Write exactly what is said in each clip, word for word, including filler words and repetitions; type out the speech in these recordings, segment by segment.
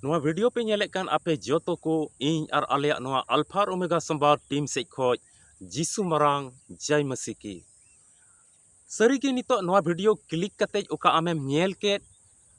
ᱱᱚᱣᱟ video ᱯᱮ ᱧᱮᱞᱮᱫ ᱠᱟᱱ ᱟᱯᱮ ᱡᱚᱛᱚ ᱠᱚ, ᱤᱧ ᱟᱨ ᱟᱞᱮᱭᱟᱜ ᱱᱚᱣᱟ Alpha ᱟᱨ Omega ᱥᱚᱢᱵᱟᱫ team ᱥᱮᱫ ᱠᱷᱚᱡ ᱡᱤᱥᱩ ᱢᱟᱨᱟᱝ, ᱡᱟᱭ ᱢᱟᱹᱥᱤ ᱠᱤ᱾ ᱥᱟᱹᱨᱤᱜᱮ ᱱᱤᱛᱚᱜ ᱱᱚᱣᱟ video click ᱠᱟᱛᱮ ᱚᱠᱟ ᱟᱢᱮᱢ ᱧᱮᱞ ᱠᱮᱫ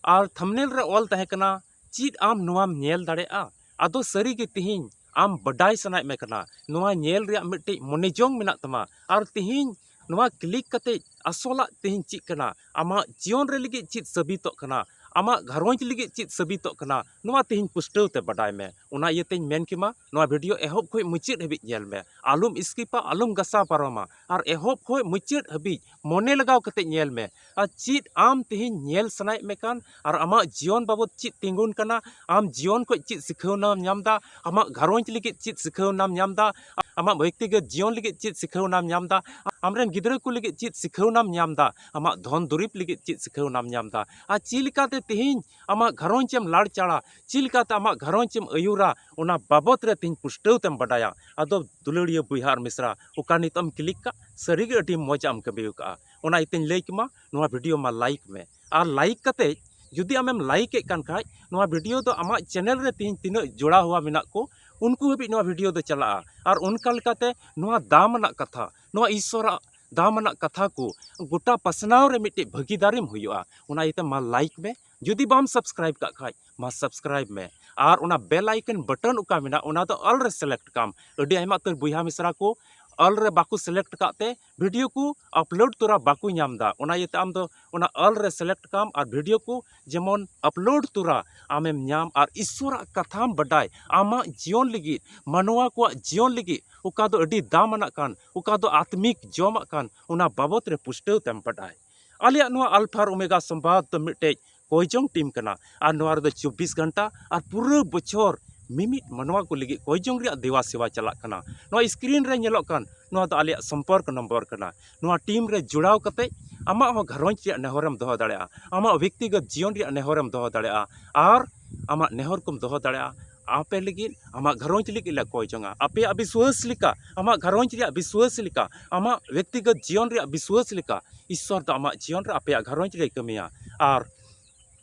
ᱟᱨ thumbnail ᱨᱮ ᱚᱞ ᱛᱟᱦᱮᱸ ᱠᱟᱱᱟ, ᱪᱮᱫ ᱟᱢ ᱱᱚᱣᱟᱢ ᱧᱮᱞ ᱫᱟᱲᱮᱭᱟᱜᱼᱟ? ᱟᱫᱚ ᱥᱟᱹᱨᱤᱜᱮ ᱛᱤᱦᱤᱧ ᱟᱢ ᱵᱟᱰᱟᱭ ᱥᱟᱱᱟᱭᱮᱫ ᱢᱮ ᱠᱟᱱᱟ, ᱱᱚᱣᱟ ᱧᱮᱞ ᱨᱮᱭᱟᱜ ᱢᱤᱫᱴᱤᱡ ᱢᱚᱱᱮ ᱡᱚᱝ ᱢᱮᱱᱟᱜ ᱛᱟᱢᱟ, ᱟᱨ ᱛᱤᱦᱤᱧ ᱱᱚᱣᱟ click ᱠᱟᱛᱮ ᱟᱥᱚᱞᱟᱜ ᱛᱤᱦᱤᱧ ᱪᱮᱫ ᱠᱟᱱᱟ, ᱟᱢᱟᱜ ᱡᱤᱭᱚᱱ ᱨᱮ ᱞᱟᱹᱜᱤᱫ ᱪᱮᱫ ᱥᱟᱹᱵᱤᱛᱚᱜ ᱠᱟᱱᱟ, ᱟᱢᱟᱜ ᱜᱷᱟᱨᱚᱸᱡᱽ ᱞᱟᱹᱜᱤᱫ ᱪᱮᱫ ᱥᱟᱹᱵᱤᱛᱚᱜ ᱠᱟᱱᱟ, ᱱᱚᱣᱟ ᱛᱤᱦᱤᱧ ᱯᱩᱥᱴᱟᱹᱣ ᱛᱮ ᱵᱟᱰᱟᱭ ᱢᱮ᱾ ᱚᱱᱟ ᱤᱭᱟᱹᱛᱮᱧ ᱢᱮᱱ ᱠᱮᱢᱟ, ᱱᱚᱣᱟ video ᱮᱦᱚᱵ ᱠᱷᱚᱱ ᱢᱩᱪᱟᱹᱫ ᱦᱟᱹᱵᱤᱡ ᱧᱮᱞ ᱢᱮ, ᱟᱞᱚᱢ skip ᱟ, ᱟᱞᱚᱢ ᱜᱷᱟᱥᱟᱣ ᱯᱟᱨᱚᱢᱟ, ᱟᱨ ᱮᱦᱚᱵ ᱠᱷᱚᱱ ᱢᱩᱪᱟᱹᱫ ᱦᱟᱹᱵᱤᱡ ᱢᱚᱱᱮ ᱞᱟᱜᱟᱣ ᱠᱟᱛᱮ ᱧᱮᱞ ᱢᱮ᱾ ᱟᱨ ᱪᱮᱫ ᱟᱢ ᱛᱤᱦᱤᱧ ᱧᱮᱞ ᱥᱟᱱᱟᱭᱮᱫ ᱢᱮ ᱠᱟᱱ, ᱟᱨ ᱟᱢᱟᱜ ᱡᱤᱭᱚᱱ ᱵᱟᱵᱚᱫ ᱪᱮᱫ ᱛᱤᱸᱜᱩᱱ ᱠᱟᱱᱟ, ᱟᱢ ᱡᱤᱭᱚᱱ ᱠᱷᱚᱱ ᱪᱮᱫ ᱥᱤᱠᱷᱟᱹᱣᱱᱟᱢ ᱧᱟᱢ ᱮᱫᱟ, ᱟᱢᱟᱜ ᱜᱷᱟᱨᱚᱸᱡᱽ ᱞᱟᱹᱜᱤᱫ ᱪᱮᱫ ᱥᱤᱠᱷᱟᱹᱣᱱᱟᱢ ᱧᱟᱢ ᱮᱫᱟ, ᱟᱢᱟᱜ ᱵᱮᱠᱛᱤᱜᱚᱛ ᱡᱤᱭᱚᱱ ᱞᱟᱹᱜᱤᱫ ᱪᱮᱫ ᱥᱤᱠᱷᱟᱹᱣᱱᱟᱢ ᱧᱟᱢ ᱮᱫᱟ, ᱟᱢᱨᱮᱱ ᱜᱤᱫᱽᱨᱟᱹ ᱠᱚ ᱞᱟᱹᱜᱤᱫ ᱪᱮᱫ ᱥᱤᱠᱷᱟᱹᱣᱱᱟᱢ ᱧᱟᱢ ᱮᱫᱟ, ᱟᱢᱟᱜ ᱫᱷᱚᱱ ᱫᱩᱨᱤᱵᱽ ᱞᱟᱹᱜᱤᱫ ᱪᱮᱫ ᱥᱤᱠᱷᱟᱹᱣᱱᱟᱢ ᱧᱟᱢ ᱮᱫᱟ, ᱟᱨ ᱪᱮᱫ ᱞᱮᱠᱟᱛᱮ ᱛᱤᱦᱤᱧ ᱟᱢᱟᱜ ᱜᱷᱟᱨᱚᱸᱡᱽ ᱮᱢ ᱞᱟᱲᱪᱟᱲᱟ, ᱪᱮᱫ ᱞᱮᱠᱟᱛᱮ ᱟᱢᱟᱜ ᱜᱷᱟᱨᱚᱸᱡᱽ ᱮᱢ ᱟᱹᱭᱩᱨᱟ, ᱚᱱᱟ ᱵᱟᱵᱚᱛ ᱨᱮ ᱛᱤᱦᱤᱧ ᱯᱩᱥᱴᱟᱹᱣ ᱛᱮᱢ ᱵᱟᱰᱟᱭᱟ᱾ ᱟᱫᱚ ᱫᱩᱞᱟᱹᱲᱤᱭᱟᱹ ᱵᱚᱭᱦᱟ ᱟᱨ ᱢᱤᱥᱨᱟ, ᱚᱠᱟ ᱱᱤᱛᱚᱜ ᱮᱢ click ᱠᱟᱜ, ᱥᱟᱹᱨᱤᱜᱮ ᱟᱹᱰᱤ ᱢᱚᱡᱽ ᱟᱜ ᱮᱢ ᱠᱟᱹᱢᱤ ᱟᱠᱟᱜᱼᱟ᱾ ᱚᱱᱟ ᱤᱭᱟᱹᱛᱮᱧ ᱞᱟᱹᱭ ᱠᱮᱢᱟ, ᱱᱚᱣᱟ video ᱢᱟ like ᱢᱮ, ᱟᱨ like ᱠᱟᱛᱮ ᱡᱩᱫᱤ ᱟᱢᱮᱢ like ᱮᱫ ᱠᱟᱱ ᱠᱷᱟᱡ, ᱱᱚᱣᱟ video ᱫᱚ ᱟᱢᱟᱜ channel ᱨᱮ ᱛᱤᱦᱤᱧ ᱛᱤᱱᱟᱹᱜ ᱡᱚᱲᱟᱣ ᱦᱩᱣᱟ ᱢᱮᱱᱟᱜ ᱠᱚ, ᱩᱱᱠᱩ ᱦᱟᱹᱵᱤᱡ ᱱᱚᱣᱟ video ᱫᱚ ᱪᱟᱞᱟᱜᱼᱟ᱾ ᱟᱨ ᱚᱱᱠᱟ ᱞᱮᱠᱟᱛᱮ ᱱᱚᱣᱟ ᱫᱟᱢ ᱟᱱᱟᱜ ᱠᱟᱛᱷᱟ, ᱱᱚᱣᱟ ᱤᱥᱥᱚᱨᱟᱜ ᱫᱟᱢ ᱟᱱᱟᱜ ᱠᱟᱛᱷᱟ ᱠᱚ ᱜᱚᱴᱟ ᱯᱟᱥᱱᱟᱣ ᱨᱮ ᱢᱤᱫᱴᱤᱡ ᱵᱷᱟᱹᱜᱤᱫᱟᱨᱮᱢ ᱦᱩᱭᱩᱜᱼᱟ᱾ ᱚᱱᱟ ᱤᱭᱟᱹᱛᱮ ᱢᱟ like ᱢᱮ, ᱡᱩᱫᱤ ᱵᱟᱢ subscribe ᱠᱟᱜ ᱠᱷᱟᱡ ᱢᱟ subscribe ᱢᱮ, ᱟᱨ ᱚᱱᱟ bell icon button ᱚᱠᱟ ᱢᱮᱱᱟᱜ, ᱚᱱᱟ ᱫᱚ all ᱨᱮ select ᱠᱟᱢ᱾ ᱟᱹᱰᱤ ᱟᱭᱢᱟ ᱩᱛᱟᱹᱨ ᱵᱚᱭᱦᱟ ᱢᱤᱥᱨᱟ ᱠᱚ all ᱨᱮ ᱵᱟᱠᱚ select ᱠᱟᱜ ᱛᱮ video ᱠᱚ upload ᱛᱚᱨᱟ ᱵᱟᱠᱚ ᱧᱟᱢ ᱮᱫᱟ᱾ ᱚᱱᱟ ᱤᱭᱟᱹᱛᱮ ᱟᱢ ᱫᱚ ᱚᱱᱟ all ᱨᱮ select ᱠᱟᱢ ᱟᱨ video ᱠᱚ ᱡᱮᱢᱚᱱ upload ᱛᱚᱨᱟ ᱟᱢᱮᱢ ᱧᱟᱢ ᱟᱨ ᱤᱥᱥᱚᱨᱟᱜ ᱠᱟᱛᱷᱟᱢ ᱵᱟᱰᱟᱭ, ᱟᱢᱟᱜ ᱡᱤᱭᱚᱱ ᱞᱟᱹᱜᱤᱫ, ᱢᱟᱱᱣᱟ ᱠᱚᱣᱟᱜ ᱡᱤᱭᱚᱱ ᱞᱟᱹᱜᱤᱫ, ᱚᱠᱟ ᱫᱚ ᱟᱹᱰᱤ ᱫᱟᱢ ᱟᱱᱟᱜ ᱠᱟᱱ, ᱚᱠᱟ ᱫᱚ ᱟᱛᱢᱤᱠ ᱡᱚᱢᱟᱜ ᱠᱟᱱ, ᱚᱱᱟ ᱵᱟᱵᱚᱛ ᱨᱮ ᱯᱩᱥᱴᱟᱹᱣ ᱛᱮᱢ ᱵᱟᱰᱟᱭ᱾ ᱟᱞᱮᱭᱟᱜ ᱱᱚᱣᱟ Alpha ᱟᱨ Omega ᱥᱚᱢᱵᱟᱫ ᱫᱚ ᱢᱤᱫᱴᱮᱡ ᱠᱚᱭᱡᱚᱝ team ᱠᱟᱱᱟ, ᱟᱨ ᱱᱚᱣᱟ ᱨᱮᱫᱚ ᱪᱚᱵᱵᱤᱥ ᱜᱷᱚᱱᱴᱟ ᱟᱨ ᱯᱩᱨᱟᱹ ᱵᱚᱪᱷᱚᱨ ᱢᱤᱢᱤᱫ ᱢᱟᱱᱣᱟ ᱠᱚ ᱞᱟᱹᱜᱤᱫ ᱠᱚᱭᱡᱚᱝ ᱨᱮᱭᱟᱜ ᱫᱮᱣᱟ ᱥᱮᱣᱟ ᱪᱟᱞᱟᱜ ᱠᱟᱱᱟ᱾ ᱱᱚᱣᱟ screen ᱨᱮ ᱧᱮᱞᱚᱜ ᱠᱟᱱ, ᱱᱚᱣᱟ ᱫᱚ ᱟᱞᱮᱭᱟᱜ ᱥᱚᱢᱯᱚᱨᱠ ᱱᱚᱢᱵᱚᱨ ᱠᱟᱱᱟ᱾ ᱱᱚᱣᱟ team ᱨᱮ ᱡᱚᱲᱟᱣ ᱠᱟᱛᱮ ᱟᱢᱟᱜ ᱦᱚᱸ ᱜᱷᱟᱨᱚᱸᱡᱽ ᱨᱮᱭᱟᱜ ᱱᱮᱦᱚᱨᱮᱢ ᱫᱚᱦᱚ ᱫᱟᱲᱮᱭᱟᱜᱼᱟ, ᱟᱢᱟᱜ ᱵᱮᱠᱛᱤᱜᱚᱛ ᱡᱤᱭᱚᱱ ᱨᱮᱭᱟᱜ ᱱᱮᱦᱚᱨᱮᱢ ᱫᱚᱦᱚ ᱫᱟᱲᱮᱭᱟᱜᱼᱟ, ᱟᱨ ᱟᱢᱟᱜ ᱱᱮᱦᱚᱨ ᱠᱚᱢ ᱫᱚᱦᱚ ᱫᱟᱲᱮᱭᱟᱜᱼᱟ᱾ ᱟᱯᱮ ᱞᱟᱹᱜᱤᱫ, ᱟᱢᱟᱜ ᱜᱷᱟᱨᱚᱸᱡᱽ ᱞᱟᱹᱜᱤᱫ ᱞᱮ ᱠᱚᱭ ᱡᱚᱝᱟ᱾ ᱟᱯᱮᱭᱟᱜ ᱵᱤᱥᱣᱟᱹᱥ ᱞᱮᱠᱟ, ᱟᱢᱟᱜ ᱜᱷᱟᱨᱚᱸᱡᱽ ᱨᱮᱭᱟᱜ ᱵᱤᱥᱣᱟᱹᱥ ᱞᱮᱠᱟ, ᱟᱢᱟᱜ ᱵᱮᱠᱛᱤᱜᱚᱛ ᱡᱤᱭᱚᱱ ᱨᱮᱭᱟᱜ ᱵᱤᱥᱣᱟᱹᱥ ᱞᱮᱠᱟ, ᱤᱥᱥᱚᱨ ᱫᱚ ᱟᱢᱟᱜ ᱡᱤᱭᱚᱱ ᱨᱮ ᱟᱯᱮᱭᱟᱜ ᱜᱷᱟᱨᱚᱸᱡᱽ ᱨᱮᱭ ᱠᱟᱹᱢᱤᱭᱟ᱾ ᱟᱨ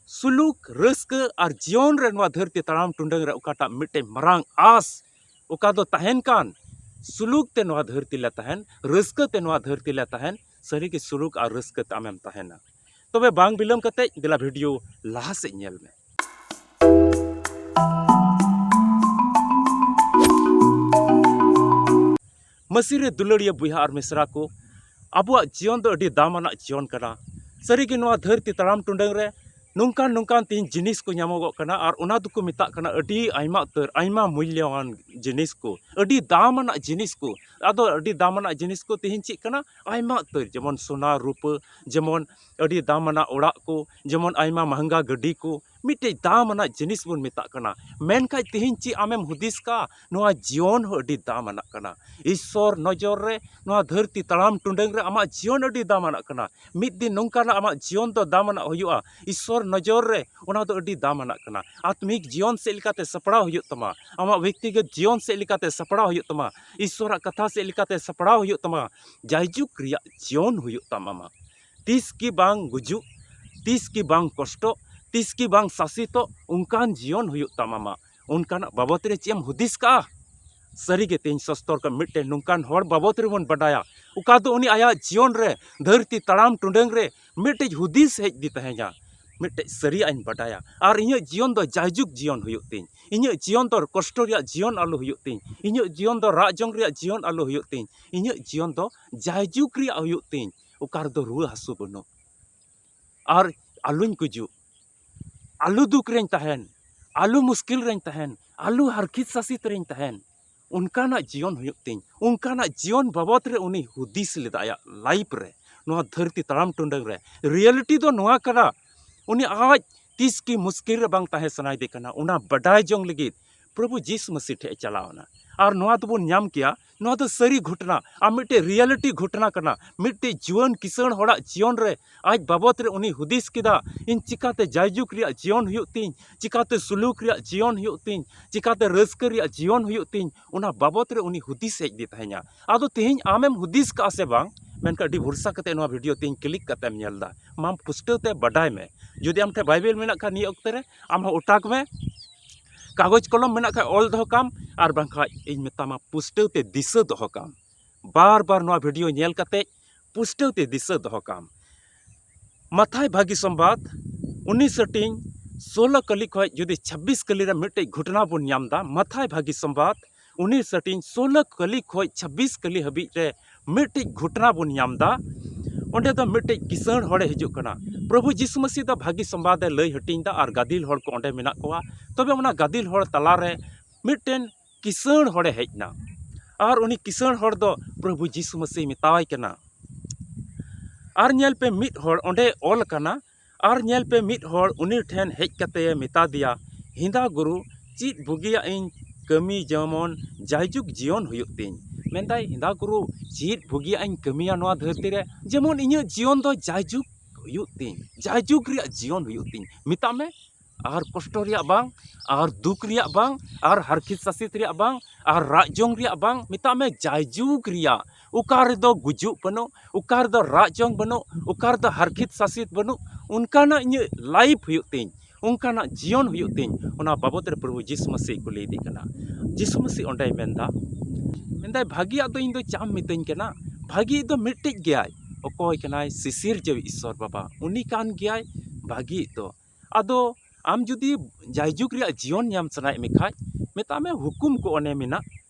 ᱥᱩᱞᱩᱠ, ᱨᱟᱹᱥᱠᱟᱹ ᱟᱨ ᱡᱤᱭᱚᱱ ᱨᱮ ᱱᱚᱣᱟ ᱫᱷᱟᱹᱨᱛᱤ ᱛᱟᱲᱟᱢ ᱴᱩᱰᱟᱹᱝ ᱨᱮ ᱚᱠᱟᱴᱟᱜ ᱢᱤᱫᱴᱮᱱ ᱢᱟᱨᱟᱝ ᱟᱸᱥ ᱚᱠᱟ ᱫᱚ ᱛᱟᱦᱮᱱ ᱠᱟᱱ, ᱥᱩᱞᱩᱠ ᱛᱮ ᱱᱚᱣᱟ ᱫᱷᱟᱹᱨᱛᱤ ᱞᱮ ᱛᱟᱦᱮᱱ, ᱨᱟᱹᱥᱠᱟᱹ ᱛᱮ ᱱᱚᱣᱟ ᱫᱷᱟᱹᱨᱛᱤ ᱞᱮ ᱛᱟᱦᱮᱱ, ᱥᱟᱹᱨᱤᱜᱮ ᱥᱩᱞᱩᱠ ᱟᱨ ᱨᱟᱹᱥᱠᱟᱹ ᱛᱮ ᱟᱢᱮᱢ ᱛᱟᱦᱮᱱᱟ᱾ ᱛᱚᱵᱮ ᱵᱟᱝ ᱵᱤᱞᱚᱢ ᱠᱟᱛᱮ ᱫᱮᱞᱟ ᱵᱷᱤᱰᱤᱭᱳ ᱞᱟᱦᱟ ᱥᱮᱫ ᱧᱮᱞ ᱢᱮ᱾ ᱢᱟᱹᱥᱤ ᱨᱮ ᱫᱩᱞᱟᱹᱲᱤᱭᱟᱹ ᱵᱚᱭᱦᱟ ᱟᱨ ᱢᱤᱥᱨᱟ ᱠᱚ, ᱟᱵᱚᱣᱟᱜ ᱡᱤᱭᱚᱱ ᱫᱚ ᱟᱹᱰᱤ ᱫᱟᱢ ᱟᱱᱟᱜ ᱡᱤᱭᱚᱱ ᱠᱟᱱᱟ᱾ ᱥᱟᱹᱨᱤᱜᱮ ᱱᱚᱣᱟ ᱫᱷᱟᱹᱨᱛᱤ ᱛᱟᱲᱟᱢ ᱴᱩᱰᱟᱹᱝ ᱨᱮ ᱱᱚᱝᱠᱟᱱ ᱱᱚᱝᱠᱟᱱ ᱛᱮᱦᱮᱧ ᱡᱤᱱᱤᱥ ᱠᱚ ᱧᱟᱢᱚᱜᱚᱜ ᱠᱟᱱᱟ ᱟᱨ ᱚᱱᱟ ᱫᱚᱠᱚ ᱢᱮᱛᱟᱜ ᱠᱟᱱᱟ ᱟᱹᱰᱤ ᱟᱭᱢᱟ ᱩᱛᱟᱹᱨ, ᱟᱭᱢᱟ ᱢᱩᱞᱞᱚᱣᱟᱱ ᱡᱤᱱᱤᱥ ᱠᱚ, ᱟᱹᱰᱤ ᱫᱟᱢ ᱟᱱᱟᱜ ᱡᱤᱱᱤᱥ ᱠᱚ᱾ ᱟᱫᱚ ᱟᱹᱰᱤ ᱫᱟᱢ ᱟᱱᱟᱜ ᱡᱤᱱᱤᱥ ᱠᱚ ᱛᱮᱦᱮᱧ ᱪᱮᱫ ᱠᱟᱱᱟ? ᱟᱭᱢᱟ ᱩᱛᱟᱹᱨ, ᱡᱮᱢᱚᱱ ᱥᱚᱱᱟ, ᱨᱩᱯᱟᱹ, ᱡᱮᱢᱚᱱ ᱟᱹᱰᱤ ᱫᱟᱢ ᱟᱱᱟᱜ ᱚᱲᱟᱜ ᱠᱚ, ᱡᱮᱢᱚᱱ ᱟᱭᱢᱟ ᱢᱟᱦᱟᱝᱜᱟ ᱜᱟᱹᱰᱤ ᱠᱚ, ᱢᱤᱫᱴᱮᱡ ᱫᱟᱢ ᱟᱱᱟᱜ ᱡᱤᱱᱤᱥ ᱵᱚᱱ ᱢᱮᱛᱟᱜ ᱠᱟᱱᱟ᱾ ᱢᱮᱱᱠᱷᱟᱡ ᱛᱮᱦᱮᱧ ᱪᱮᱫ ᱟᱢᱮᱢ ᱦᱩᱫᱤᱥ ᱠᱟᱜᱼᱟ? ᱱᱚᱣᱟ ᱡᱤᱭᱚᱱ ᱦᱚᱸ ᱟᱹᱰᱤ ᱫᱟᱢ ᱟᱱᱟᱜ ᱠᱟᱱᱟ᱾ ᱤᱥᱥᱚᱨ ᱱᱚᱡᱚᱨ ᱨᱮ ᱱᱚᱣᱟ ᱫᱷᱟᱹᱨᱛᱤ ᱛᱟᱲᱟᱢ ᱴᱩᱰᱟᱹᱝ ᱨᱮ ᱟᱢᱟᱜ ᱡᱤᱭᱚᱱ ᱟᱹᱰᱤ ᱫᱟᱢ ᱟᱱᱟᱜ ᱠᱟᱱᱟ᱾ ᱢᱤᱫ ᱫᱤᱱ ᱱᱚᱝᱠᱟᱱᱟᱜ ᱟᱢᱟᱜ ᱡᱤᱭᱚᱱ ᱫᱚ ᱫᱟᱢ ᱟᱱᱟᱜ ᱦᱩᱭᱩᱜᱼᱟ᱾ ᱤᱥᱥᱚᱨ ᱱᱚᱡᱚᱨ ᱨᱮ ᱚᱱᱟ ᱫᱚ ᱟᱹᱰᱤ ᱫᱟᱢ ᱟᱱᱟᱜ ᱠᱟᱱᱟ᱾ ᱟᱛᱢᱤᱠ ᱡᱤᱭᱚᱱ ᱥᱮᱫ ᱞᱮᱠᱟᱛᱮ ᱥᱟᱯᱲᱟᱣ ᱦᱩᱭᱩᱜ ᱛᱟᱢᱟ, ᱟᱢᱟᱜ ᱵᱮᱠᱛᱤᱜᱚᱛ ᱡᱤᱭᱚᱱ ᱥᱮᱫ ᱞᱮᱠᱟᱛᱮ ᱥᱟᱯᱲᱟᱣ ᱦᱩᱭᱩᱜ ᱛᱟᱢᱟ, ᱤᱥᱥᱚᱨᱟᱜ ᱠᱟᱛᱷᱟ ᱥᱮᱫ ᱞᱮᱠᱟᱛᱮ ᱥᱟᱯᱲᱟᱣ ᱦᱩᱭᱩᱜ ᱛᱟᱢᱟ᱾ ᱡᱟᱭᱡᱩᱜᱽ ᱨᱮᱭᱟᱜ ᱡᱤᱭᱚᱱ ᱦᱩᱭᱩᱜ ᱛᱟᱢᱟ ᱟᱢᱟᱜ᱾ ᱛᱤᱥ ᱜᱮ ᱵᱟᱝ ᱜᱩᱡᱩᱜ, ᱛᱤᱥ ᱜᱮ ᱵᱟᱝ ᱠᱚᱥᱴᱚᱜ, ᱛᱤᱥ ᱜᱮ ᱵᱟᱝ ᱥᱟᱥᱤᱛᱚᱜ, ᱚᱱᱠᱟᱱ ᱡᱤᱭᱚᱱ ᱦᱩᱭᱩᱜ ᱛᱟᱢᱟ ᱟᱢᱟᱜ᱾ ᱚᱱᱠᱟᱱᱟᱜ ᱵᱟᱵᱚᱛ ᱨᱮ ᱪᱮᱫ ᱮᱢ ᱦᱩᱫᱤᱥ ᱠᱟᱜᱼᱟ? ᱥᱟᱹᱨᱤᱜᱮ ᱛᱮᱦᱮᱧ ᱥᱚᱥᱛᱚᱨ ᱠᱚ ᱢᱤᱫᱴᱮᱱ ᱱᱚᱝᱠᱟᱱ ᱦᱚᱲ ᱵᱟᱵᱚᱛ ᱨᱮᱵᱚᱱ ᱵᱟᱰᱟᱭᱟ, ᱚᱠᱟ ᱫᱚ ᱩᱱᱤ ᱟᱭᱟᱜ ᱡᱤᱭᱚᱱ ᱨᱮ ᱫᱷᱟᱹᱨᱛᱤ ᱛᱟᱲᱟᱢ ᱴᱩᱰᱟᱹᱝ ᱨᱮ ᱢᱤᱫᱴᱮᱡ ᱦᱩᱫᱤᱥ ᱦᱮᱡ ᱤᱫᱤ ᱛᱟᱦᱮᱸᱧᱟ, ᱢᱤᱫᱴᱮᱡ ᱥᱟᱹᱨᱤᱭᱟᱜ ᱤᱧ ᱵᱟᱰᱟᱭᱟ ᱟᱨ ᱤᱧᱟᱹᱜ ᱡᱤᱭᱚᱱ ᱫᱚ ᱡᱟᱭᱡᱩᱜᱽ ᱡᱤᱭᱚᱱ ᱦᱩᱭᱩᱜ ᱛᱤᱧ᱾ ᱤᱧᱟᱹᱜ ᱡᱤᱭᱚᱱ ᱫᱚ ᱠᱚᱥᱴᱚ ᱨᱮᱭᱟᱜ ᱡᱤᱭᱚᱱ ᱟᱞᱚ ᱦᱩᱭᱩᱜ ᱛᱤᱧ᱾ ᱤᱧᱟᱹᱜ ᱡᱤᱭᱚᱱ ᱫᱚ ᱨᱟᱜ ᱡᱚᱝ ᱨᱮᱭᱟᱜ ᱡᱤᱭᱚᱱ ᱟᱞᱚ ᱦᱩᱭᱩᱜ ᱛᱤᱧ᱾ ᱤᱧᱟᱹᱜ ᱡᱤᱭᱚᱱ ᱫᱚ ᱡᱟᱭᱡᱩᱜᱽ ᱨᱮᱭᱟᱜ ᱦᱩᱭᱩᱜ ᱛᱤᱧ, ᱚᱠᱟ ᱨᱮᱫᱚ ᱨᱩᱣᱟᱹ ᱦᱟᱹᱥᱩ ᱵᱟᱹᱱᱩᱜ᱾ ᱟᱨ ᱟᱞᱚᱧ ᱜᱩᱡᱩᱜ, ᱟᱞᱚ ᱫᱩᱠ ᱨᱮᱧ ᱛᱟᱦᱮᱱ, ᱟᱞᱚ ᱢᱩᱥᱠᱤᱞ ᱨᱮᱧ ᱛᱟᱦᱮᱱ, ᱟᱞᱚ ᱦᱟᱨᱠᱷᱤᱛ ᱥᱟᱥᱤᱛ ᱨᱮᱧ ᱛᱟᱦᱮᱱ, ᱚᱱᱠᱟᱱᱟᱜ ᱡᱤᱭᱚᱱ ᱦᱩᱭᱩᱜ ᱛᱤᱧ᱾ ᱚᱱᱠᱟᱱᱟᱜ ᱡᱤᱭᱚᱱ ᱵᱟᱵᱚᱛ ᱨᱮ ᱩᱱᱤ ᱦᱩᱫᱤᱥ ᱞᱮᱫᱟ ᱟᱭᱟᱜ ᱞᱟᱭᱤᱯᱷ ᱨᱮ, ᱱᱚᱣᱟ ᱫᱷᱟᱹᱨᱛᱤ ᱛᱟᱲᱟᱢ ᱴᱩᱰᱟᱹᱝ ᱨᱮ᱾ ᱨᱤᱭᱮᱞᱤᱴᱤ ᱫᱚ ᱱᱚᱣᱟ ᱠᱟᱱᱟ, ᱩᱱᱤ ᱟᱡ ᱛᱤᱥ ᱜᱮ ᱢᱩᱥᱠᱤᱞ ᱨᱮ ᱵᱟᱝ ᱛᱟᱦᱮᱸ ᱥᱟᱱᱟᱭᱮᱫᱮ ᱠᱟᱱᱟ, ᱚᱱᱟ ᱵᱟᱰᱟᱭ ᱡᱚᱝ ᱞᱟᱹᱜᱤᱫ ᱯᱨᱚᱵᱷᱩ ᱡᱤᱥᱩ ᱢᱟᱹᱥᱤ ᱴᱷᱮᱡ ᱮ ᱪᱟᱞᱟᱣ ᱮᱱᱟ᱾ ᱟᱨ ᱱᱚᱣᱟ ᱫᱚᱵᱚᱱ ᱧᱟᱢ ᱠᱮᱭᱟ, ᱱᱚᱣᱟ ᱫᱚ ᱥᱟᱹᱨᱤ ᱜᱷᱚᱴᱱᱟ, ᱟᱨ ᱢᱤᱫᱴᱮᱡ ᱨᱤᱭᱮᱞᱤᱴᱤ ᱜᱷᱚᱴᱱᱟ ᱠᱟᱱᱟ᱾ ᱢᱤᱫᱴᱮᱡ ᱡᱩᱣᱟᱹᱱ ᱠᱤᱥᱟᱹᱬ ᱦᱚᱲᱟᱜ ᱡᱤᱭᱚᱱ ᱨᱮ ᱟᱡ ᱵᱟᱵᱚᱛ ᱨᱮ ᱩᱱᱤ ᱦᱩᱫᱤᱥ ᱠᱮᱫᱟ, ᱤᱧ ᱪᱤᱠᱟᱛᱮ ᱡᱟᱭᱡᱩᱜᱽ ᱨᱮᱭᱟᱜ ᱡᱤᱭᱚᱱ ᱦᱩᱭᱩᱜ ᱛᱤᱧ, ᱪᱤᱠᱟᱛᱮ ᱥᱩᱞᱩᱠ ᱨᱮᱭᱟᱜ ᱡᱤᱭᱚᱱ ᱦᱩᱭᱩᱜ ᱛᱤᱧ, ᱪᱤᱠᱟᱛᱮ ᱨᱟᱹᱥᱠᱟᱹ ᱨᱮᱭᱟᱜ ᱡᱤᱭᱚᱱ ᱦᱩᱭᱩᱜ ᱛᱤᱧ, ᱚᱱᱟ ᱵᱟᱵᱚᱛ ᱨᱮ ᱩᱱᱤ ᱦᱩᱫᱤᱥ ᱦᱮᱡ ᱤᱫᱤ ᱛᱟᱦᱮᱸᱧᱟ᱾ ᱟᱫᱚ ᱛᱮᱦᱮᱧ ᱟᱢᱮᱢ ᱦᱩᱫᱤᱥ ᱠᱟᱜᱼᱟ ᱥᱮ ᱵᱟᱝ? ᱢᱮᱱᱠᱷᱟᱱ ᱟᱹᱰᱤ ᱵᱷᱚᱨᱥᱟ ᱠᱟᱛᱮ ᱱᱚᱣᱟ ᱵᱷᱤᱰᱤᱭᱳ ᱛᱮᱦᱮᱧ ᱠᱞᱤᱠ ᱠᱟᱛᱮᱢ ᱧᱮᱞ ᱮᱫᱟ᱾ ᱢᱟ ᱯᱩᱥᱴᱟᱹᱣ ᱛᱮ ᱵᱟᱰᱟᱭ ᱢᱮ, ᱡᱩᱫᱤ ᱟᱢ ᱴᱷᱮᱱ ᱵᱟᱭᱵᱮᱞ ᱢᱮᱱᱟᱜ ᱠᱷᱟᱱ, ᱱᱤᱭᱟᱹ ᱚᱠᱛᱮ ᱨᱮ ᱟᱢ ᱦᱚᱸ ᱚᱴᱟᱜᱽ ᱢᱮ᱾ ᱠᱟᱜᱚᱡᱽ ᱠᱚᱞᱚᱢ ᱢᱮᱱᱟᱜ ᱠᱷᱟᱱ, ᱚᱞ ᱫᱚᱦᱚ ᱠᱟᱢ᱾ ᱟᱨ ᱵᱟᱝᱠᱷᱟᱱ ᱤᱧ ᱢᱮᱛᱟᱢᱟ, ᱯᱩᱥᱴᱟᱹᱣ ᱛᱮ ᱫᱤᱥᱟᱹ ᱫᱚᱦᱚ ᱠᱟᱢ᱾ ᱵᱟᱨ ᱵᱟᱨ ᱱᱚᱣᱟ ᱵᱷᱤᱰᱤᱭᱳ ᱧᱮᱞ ᱠᱟᱛᱮ ᱯᱩᱥᱴᱟᱹᱣ ᱛᱮ ᱫᱤᱥᱟᱹ ᱫᱚᱦᱚ ᱠᱟᱢ᱾ ᱢᱟᱛᱷᱟᱭ ᱵᱷᱟᱹᱜᱤ ᱥᱚᱢᱵᱟᱫ ᱩᱱᱤᱥ ᱦᱟᱹᱴᱤᱧ ᱥᱳᱞᱳ ᱠᱟᱹᱞᱤ ᱠᱷᱚᱱ ᱡᱩᱫᱤ ᱪᱷᱟᱵᱵᱤᱥ ᱠᱟᱹᱞᱤ ᱨᱮ ᱢᱤᱫᱴᱮᱡ ᱜᱷᱚᱴᱚᱱᱟ ᱵᱚᱱ ᱧᱟᱢ ᱮᱫᱟ, ᱢᱟᱛᱷᱟᱭ ᱵᱷᱟᱹᱜᱤ ᱥᱚᱢᱵᱟᱫ ᱩᱱᱤᱥ ᱦᱟᱹᱴᱤᱧ ᱥᱳᱞᱳ ᱠᱟᱹᱞᱤ ᱠᱷᱚᱱ ᱪᱷᱟᱵᱵᱤᱥ ᱠᱟᱹᱞᱤ ᱦᱟᱹᱵᱤᱡ ᱨᱮ ᱢᱤᱫᱴᱮᱡ ᱜᱷᱚᱴᱚᱱᱟ ᱵᱚᱱ ᱧᱟᱢ ᱮᱫᱟ᱾ ᱚᱸᱰᱮ ᱫᱚ ᱢᱤᱫᱴᱮᱡ ᱠᱤᱥᱟᱹᱬ ᱦᱚᱲᱮ ᱦᱤᱡᱩᱜ ᱠᱟᱱᱟ᱾ ᱯᱨᱚᱵᱷᱩ ᱡᱤᱥᱩ ᱢᱟᱹᱥᱤ ᱫᱚ ᱵᱷᱟᱹᱜᱤ ᱥᱚᱢᱵᱟᱫ ᱮ ᱞᱟᱹᱭ ᱦᱟᱹᱴᱤᱧ ᱮᱫᱟ ᱟᱨ ᱜᱟᱫᱮᱞ ᱦᱚᱲ ᱠᱚ ᱚᱸᱰᱮ ᱢᱮᱱᱟᱜ ᱠᱚᱣᱟ᱾ ᱛᱚᱵᱮ ᱚᱱᱟ ᱜᱟᱫᱮᱞ ᱦᱚᱲ ᱛᱟᱞᱟᱨᱮ ᱢᱤᱫᱴᱮᱱ ᱠᱤᱥᱟᱹᱬ ᱦᱚᱲᱮ ᱦᱮᱡ ᱮᱱᱟ᱾ ᱟᱨ ᱩᱱᱤ ᱠᱤᱥᱟᱹᱬ ᱦᱚᱲ ᱫᱚ ᱯᱨᱚᱵᱷᱩ ᱡᱤᱥᱩ ᱢᱟᱹᱥᱤ ᱢᱮᱛᱟᱣᱟᱭ ᱠᱟᱱᱟ, ᱟᱨ ᱧᱮᱞ ᱯᱮ, ᱢᱤᱫ ᱦᱚᱲ ᱚᱸᱰᱮ ᱚᱞ ᱟᱠᱟᱱᱟ, ᱟᱨ ᱧᱮᱞ ᱯᱮ, ᱢᱤᱫ ᱦᱚᱲ ᱩᱱᱤ ᱴᱷᱮᱱ ᱦᱮᱡ ᱠᱟᱛᱮ ᱮ ᱢᱮᱛᱟ ᱫᱮᱭᱟ, ᱦᱮᱸᱫᱟ ᱜᱩᱨᱩ, ᱪᱮᱫ ᱵᱩᱜᱤᱭᱟᱜ ᱤᱧ ᱠᱟᱹᱢᱤ ᱡᱮᱢᱚᱱ ᱡᱟᱭᱡᱩᱜᱽ ᱡᱤᱭᱚᱱ ᱦᱩᱭᱩᱜ ᱛᱤᱧ? ᱢᱮᱱᱫᱟᱭ, ᱦᱮᱸᱫᱟ ᱜᱩᱨᱩ, ᱪᱮᱫ ᱵᱩᱜᱤᱭᱟᱜ ᱤᱧ ᱠᱟᱹᱢᱤᱭᱟ ᱱᱚᱣᱟ ᱫᱷᱟᱹᱨᱛᱤ ᱨᱮ, ᱡᱮᱢᱚᱱ ᱤᱧᱟᱹᱜ ᱡᱤᱭᱚᱱ ᱫᱚ ᱡᱟᱭᱡᱩᱜᱽ ᱦᱩᱭᱩᱜ ᱛᱤᱧ, ᱡᱟᱭᱡᱩᱜᱽ ᱨᱮᱭᱟᱜ ᱡᱤᱭᱚᱱ ᱦᱩᱭᱩᱜ ᱛᱤᱧ? ᱢᱮᱛᱟᱜ ᱢᱮ, ᱟᱨ ᱠᱚᱥᱴᱚ ᱨᱮᱭᱟᱜ ᱵᱟᱝ, ᱟᱨ ᱫᱩᱠ ᱨᱮᱭᱟᱜ ᱵᱟᱝ, ᱟᱨ ᱦᱟᱨᱠᱷᱤᱛ ᱥᱟᱥᱮᱛ ᱨᱮᱭᱟᱜ ᱵᱟᱝ, ᱟᱨ ᱨᱟᱜ ᱡᱚᱝ ᱨᱮᱭᱟᱜ ᱵᱟᱝ, ᱢᱮᱛᱟᱜ ᱢᱮ ᱡᱟᱭᱡᱩᱜᱽ ᱨᱮᱭᱟᱜ᱾ ᱚᱠᱟ ᱨᱮᱫᱚ ᱜᱩᱡᱩᱜ ᱵᱟᱹᱱᱩᱜ, ᱚᱠᱟ ᱨᱮᱫᱚ ᱨᱟᱜ ᱡᱚᱝ ᱵᱟᱹᱱᱩᱜ, ᱚᱠᱟ ᱨᱮᱫᱚ ᱦᱟᱨᱠᱷᱤᱛ ᱥᱟᱥᱮᱛ ᱵᱟᱹᱱᱩᱜ, ᱚᱱᱠᱟᱱᱟᱜ ᱤᱧᱟᱹᱜ ᱞᱟᱭᱤᱯᱷ ᱦᱩᱭᱩᱜ ᱛᱤᱧ, ᱚᱱᱠᱟᱱᱟᱜ ᱡᱤᱭᱚᱱ ᱦᱩᱭᱩᱜ ᱛᱤᱧ, ᱚᱱᱟ ᱵᱟᱵᱚᱛ ᱨᱮ ᱯᱨᱚᱵᱷᱩ ᱡᱤᱥᱩ ᱢᱟᱹᱥᱤ ᱠᱩᱞᱤᱭᱮᱫᱮ ᱠᱟᱱᱟ᱾ ᱡᱤᱥᱩ ᱢᱟᱹᱥᱤ ᱚᱸᱰᱮᱭ ᱢᱮᱱᱫᱟ, ᱢᱮᱱᱫᱟᱭ, ᱵᱷᱟᱹᱜᱤᱭᱟᱜ ᱫᱚ ᱤᱧ ᱫᱚ ᱪᱟᱢ ᱢᱤᱛᱟᱹᱧ ᱠᱟᱱᱟ? ᱵᱷᱟᱹᱜᱤᱭᱤᱡ ᱫᱚ ᱢᱤᱫᱴᱤᱡ ᱜᱮᱭᱟᱭ᱾ ᱚᱠᱚᱭ ᱠᱟᱱᱟᱭ? ᱥᱤᱥᱤᱨ ᱡᱟᱹᱣᱤᱡ ᱤᱥᱥᱚᱨ ᱵᱟᱵᱟ, ᱩᱱᱤ ᱠᱟᱱ ᱜᱮᱭᱟᱭ ᱵᱷᱟᱹᱜᱤᱭᱤᱡ ᱫᱚ᱾ ᱟᱫᱚ ᱟᱢ ᱡᱩᱫᱤ ᱡᱟᱭᱡᱩᱜᱽ ᱨᱮᱭᱟᱜ ᱡᱤᱭᱚᱱ ᱧᱟᱢ ᱥᱟᱱᱟᱭᱮᱫ ᱢᱮ ᱠᱷᱟᱡ, ᱢᱮᱛᱟᱜ ᱢᱮ ᱦᱩᱠᱩᱢ ᱠᱚ ᱚᱱᱮ ᱢᱮᱱᱟᱜ,